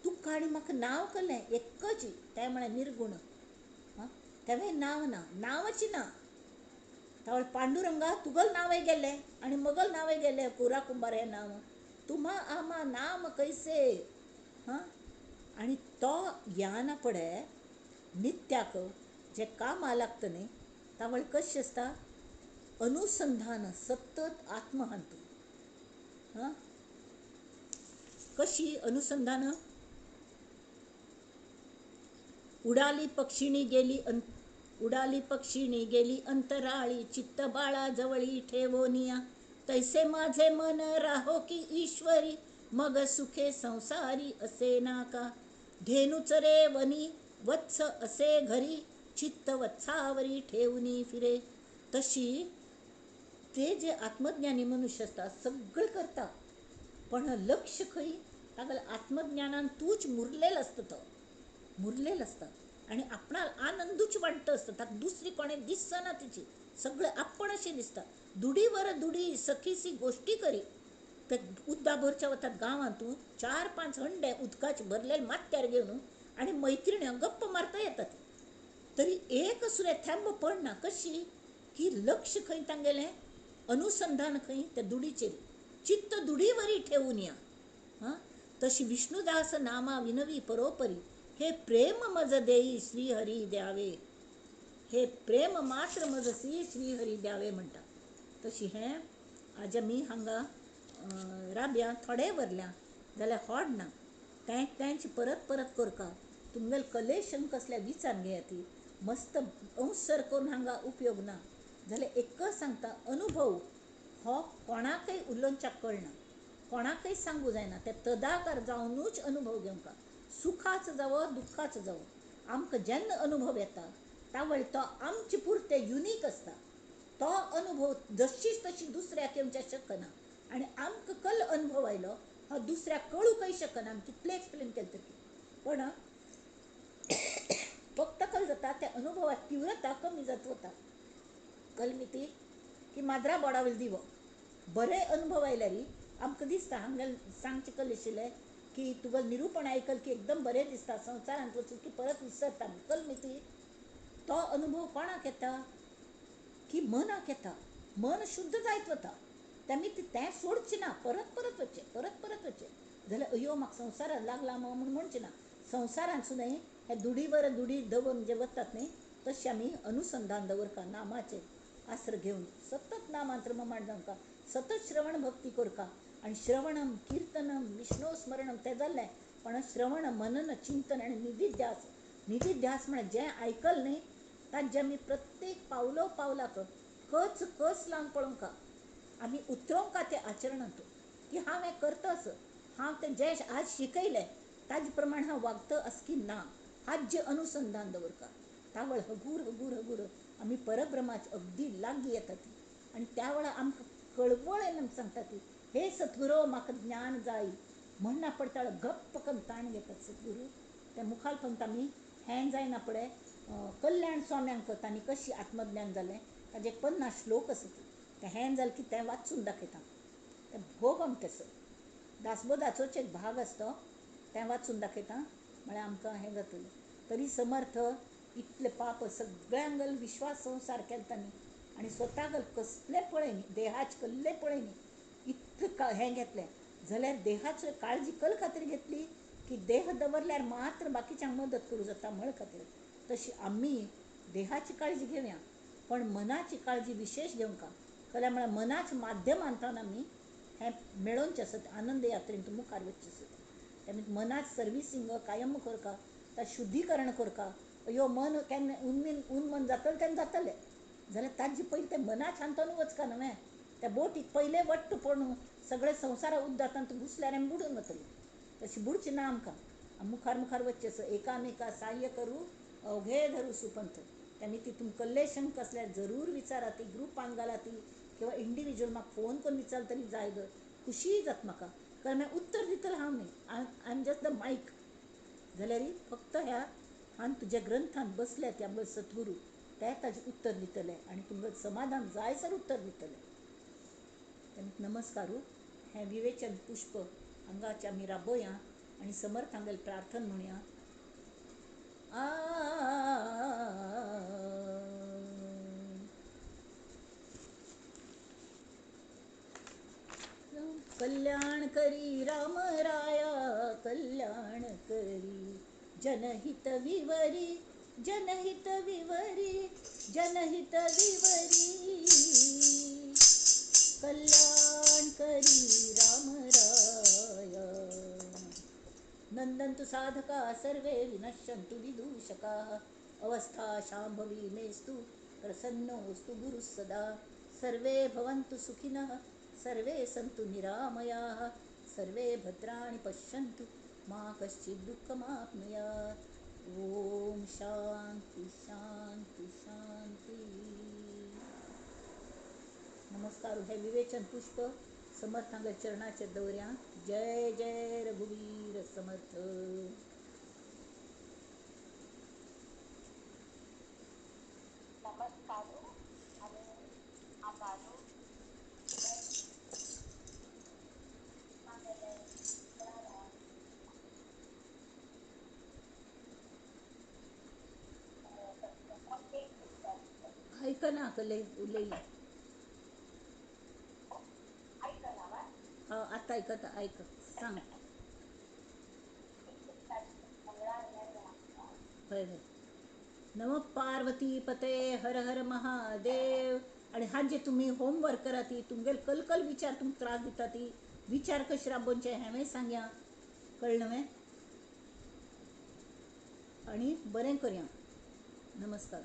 तुका आनी म्हाका नांव कलें एकच, तें म्हळ्यार निर्गुण. आं तेवें नांव ना, नांवच ना. तावळ पांडुरंगा तुगल नांवय गेलें आनी मगल नांवय गेलें, गोरा कुंभार हें नांव, तुम्हा आम्हा नाम कैसे. हां आनी तो याना पडे नित्याक जे कामां लागता न्ही तावळ कशें आसता अनुसंधान सतत आत्महंत. हां कशी अनुसंधान? उडाली पक्षिणी गेली उडाली पक्षिणी गेली अंतराळी, चित्त बाळा जवळी ठेवोनिया, तैसे माझे मन राहो की ईश्वरी, मग सुखे संसारी असे नाका, धेनुचरे वनी वत्स असे घरी, चित्त वत्सावरी ठेवनी फिरे. तशी ते जे आत्मज्ञानी मनुष्य असतात सगळं करता, पण लक्ष खंय तागेल्या आत्मज्ञानान तूच मुरलेलं आसता, तो मुरलेलं आसता आनी आपणाक आनंदूच वाडटा आसता, ताका दुसरी कोणें दिसना तिची, सगळें आपण अशें दिसता. दुडीवर दुडी सखीसी गोश्टी करी, ते उदका भरच्या वतात गांवांतू 4-5 हंडे उदकाचे भरलेले माथ्यार घेवन आनी मैत्रिण्यो गप्प मारता येतात, तरी एक सुद्दां थेंब पडना. कशी की लक्ष खंय तांगेलें, अनुसंधान खंय त्या दुडीचेर, चित्त दुडीवरी ठेवून या. हां तशी विष्णुदास नामा विनवी परोपरी, हे प्रेम मज देई श्रीहरी द्यावे, हे प्रेम मात्र मजसी श्रीहरी द्यावे म्हणटा. तशी हें आज आमी हांगा राबया थोडे वरल्या जाल्यार होड ना, तें तेंच परत परत करका. तुमगेले कलेशन कसल्या विचार घेया ती मस्त अंसर करून हांगा उपयोग ना. जाल्यार एकच सांगता, अनुभव हो कोणाकय उलोवच्याक कळना, कोणाकय सांगू जायना, ते तदाकार जावनूच अनुभव घेवंक, सुखाचो जावो दुख्खाचो जावो, आमकां जेन्ना अनुभव येता तावळ तो आमचे पुरते युनीक आसता. तो अनुभव जशीच तशी दुसऱ्याक येवच्या शकना आनी आमकां कल अनुभव आयलो हो दुसऱ्याक कळूंकय शकना, आमी कितलें एक्सप्लेन केलें तरी. पण फक्त कल जाता त्या अनुभवात तीव्रता कमी जात वता. कलमिती की माजरा बोडावयलो दिवो, बरे अनुभव आयल्यार आमकां दिसता हांगा सांगचें कल आशिल्लें की की तुगेलें निरूपण आयकल की एकदम बरें दिसता, संवसारांत वचून की परत विसरता. कल मिती तो अनुभव कोणाक येता की मनाक येता. मन शुद्ध जायत वता, तेमी तें सोडचें ना, परत परत वचचें, परत परत वचचें. जाल्यार अयो म्हाका संवसारांत लागला म्हूण म्हणचें ना. संवसारांत सुद्दां हे दुडीवर दुडी दवरून जे वतात न्ही, तशें आमी अनुसंधान दवरका, नामाचें आस्र घेवन सतत नामांत रममाण जावंका, सतत श्रवण भक्ती करका. आनी श्रवणम किर्तनम विष्णु स्मरणम तें जाल्लें, पण श्रवण मनन चिंतन आनी निधिध्यास. निधिध्यास म्हळ्यार जें आयकल न्ही ताजें आमी प्रत्येक पावलो पावलाक कच कस लावन पळोवंका, आमी उतरोवंका तें आचरणांत की हांव हें करताच, हांव तें जें आज शिकयलें ताजे प्रमाण हांव वागता अस की ना, हाजें अनुसंधान दवरका. तावळ हगूर हगूर हगूर आमी परब्रह्माचे अगदी लागीं येता ती. आनी त्या वेळार आमकां कळवळ येवन सांगता ती, हे सद्गुरू म्हाका ज्ञान जाय म्हणना पडटा, गप्प करून ताण घेतात सद्गुरू. त्या मुखार फक्त आमी हें जायना पळय कल्याण स्वाम्यांक तांणी कशी आत्मज्ञान जालें ताजे 50 श्लोक आसता, तें हें जालें की तें वाचून दाखयता, तें भोग आमकां तसो दासबोधाचोच एक भाग आसता, तें वाचून दाखयता म्हळ्यार आमकां हें जातलें. तरी समर्थ इतले पाप सगळ्यांक विश्वास संवसार केलो तांणी आनी स्वताक कसलें पळयनी, देहाचे कसलें पळयनी, इतलें हें घेतलें जाल्यार देहाचो काळजी कल खातीर घेतली की देह दवरल्यार मात्र बाकीच्यांक मदत करूं जाता म्हण खातीर. तशी आमी देहाची काळजी घेवया, पण मनाची काळजी विशेश घेवंका. कल्या म्हळ्यार मनाच्या माध्यमांतल्यान आमी हें मेळोवचें आसत, आनंद यात्रेंत मुखार वचचें आसत. तेमी मनाच सर्विसींग कायम करका, ता शुद्धीकरण करका. अयो मन केन्ना उन्मन जातलें तेन्ना जातलें, जाल्यार ताजे पयलीं तें मनाच्या हातून वचका न्हय, त्या बोटीक पयलें वट्ट पडून सगळे संवसारा उद्दातांत घुसल्यार आमी बुडून वतली. तशी बुडची ना आमकां, मुखार मुखार वचचें आसा. एकामेका साह्य करूं अवघे धरू सुपंथ. तेमी तितून कसलेय शंका आसल्यार जरूर विचारा, ती ग्रुपान घाला ती किंवा इंडिविज्युअल म्हाका फोन करून विचारले तरी जाय ग, खुशीय जाता म्हाका, कारण मागीर उत्तर दितलें हांव न्ही, I am just the mic. जाल्यार फक्त ह्या हांव तुज्या ग्रंथान बसल्या त्या आमगे सद्गुरू ते ताजें उत्तर दितले आनी तुमकां समाधान जायसर उत्तर दितले. तेन्ना नमस्कारू. हें विवेचन पुष्प हांगाचे आमी राबोया आनी समर्थांगेल प्रार्थना म्हणया. आ कल्याण करी राम राया, कल्याण करी जनहित विवरी, जनहित विवरी, जनहित विवरी, कल्याण करी राम राया. नंदन्तु साधका सर्वे विनश्यन्तु विदूषकाः, अवस्था शाम्भवी मेस्तु प्रसन्नोऽस्तु गुरुः सदा. सर्वे भवन्तु सुखिनः, सर्वे सन्तु निरामयाः, सर्वे भद्राणि पश्यन्तु मा कश्चित् दुःखमाप्नुयात्. ओम शांती शांती शांती. नमस्कार. हे विवेचन पुष्प समर्थांग चरणाच्या दौऱ्या. जय जय रघुवीर समर्थ. नमस्कार आणि आभार. ऐकना कले उलयली आता ऐकत ऐक सांग. हय हय. नम पार्वती पते हर हर महादेव. आणि हा जे तुम्ही होमवर्क करा ती तुमगेल कलकल विचार तुमकां त्रास दिता ती विचार कशे राबोवचे हांवें सांगया, कळ्ळें न्हय? आणि बरें करया. नमस्कार.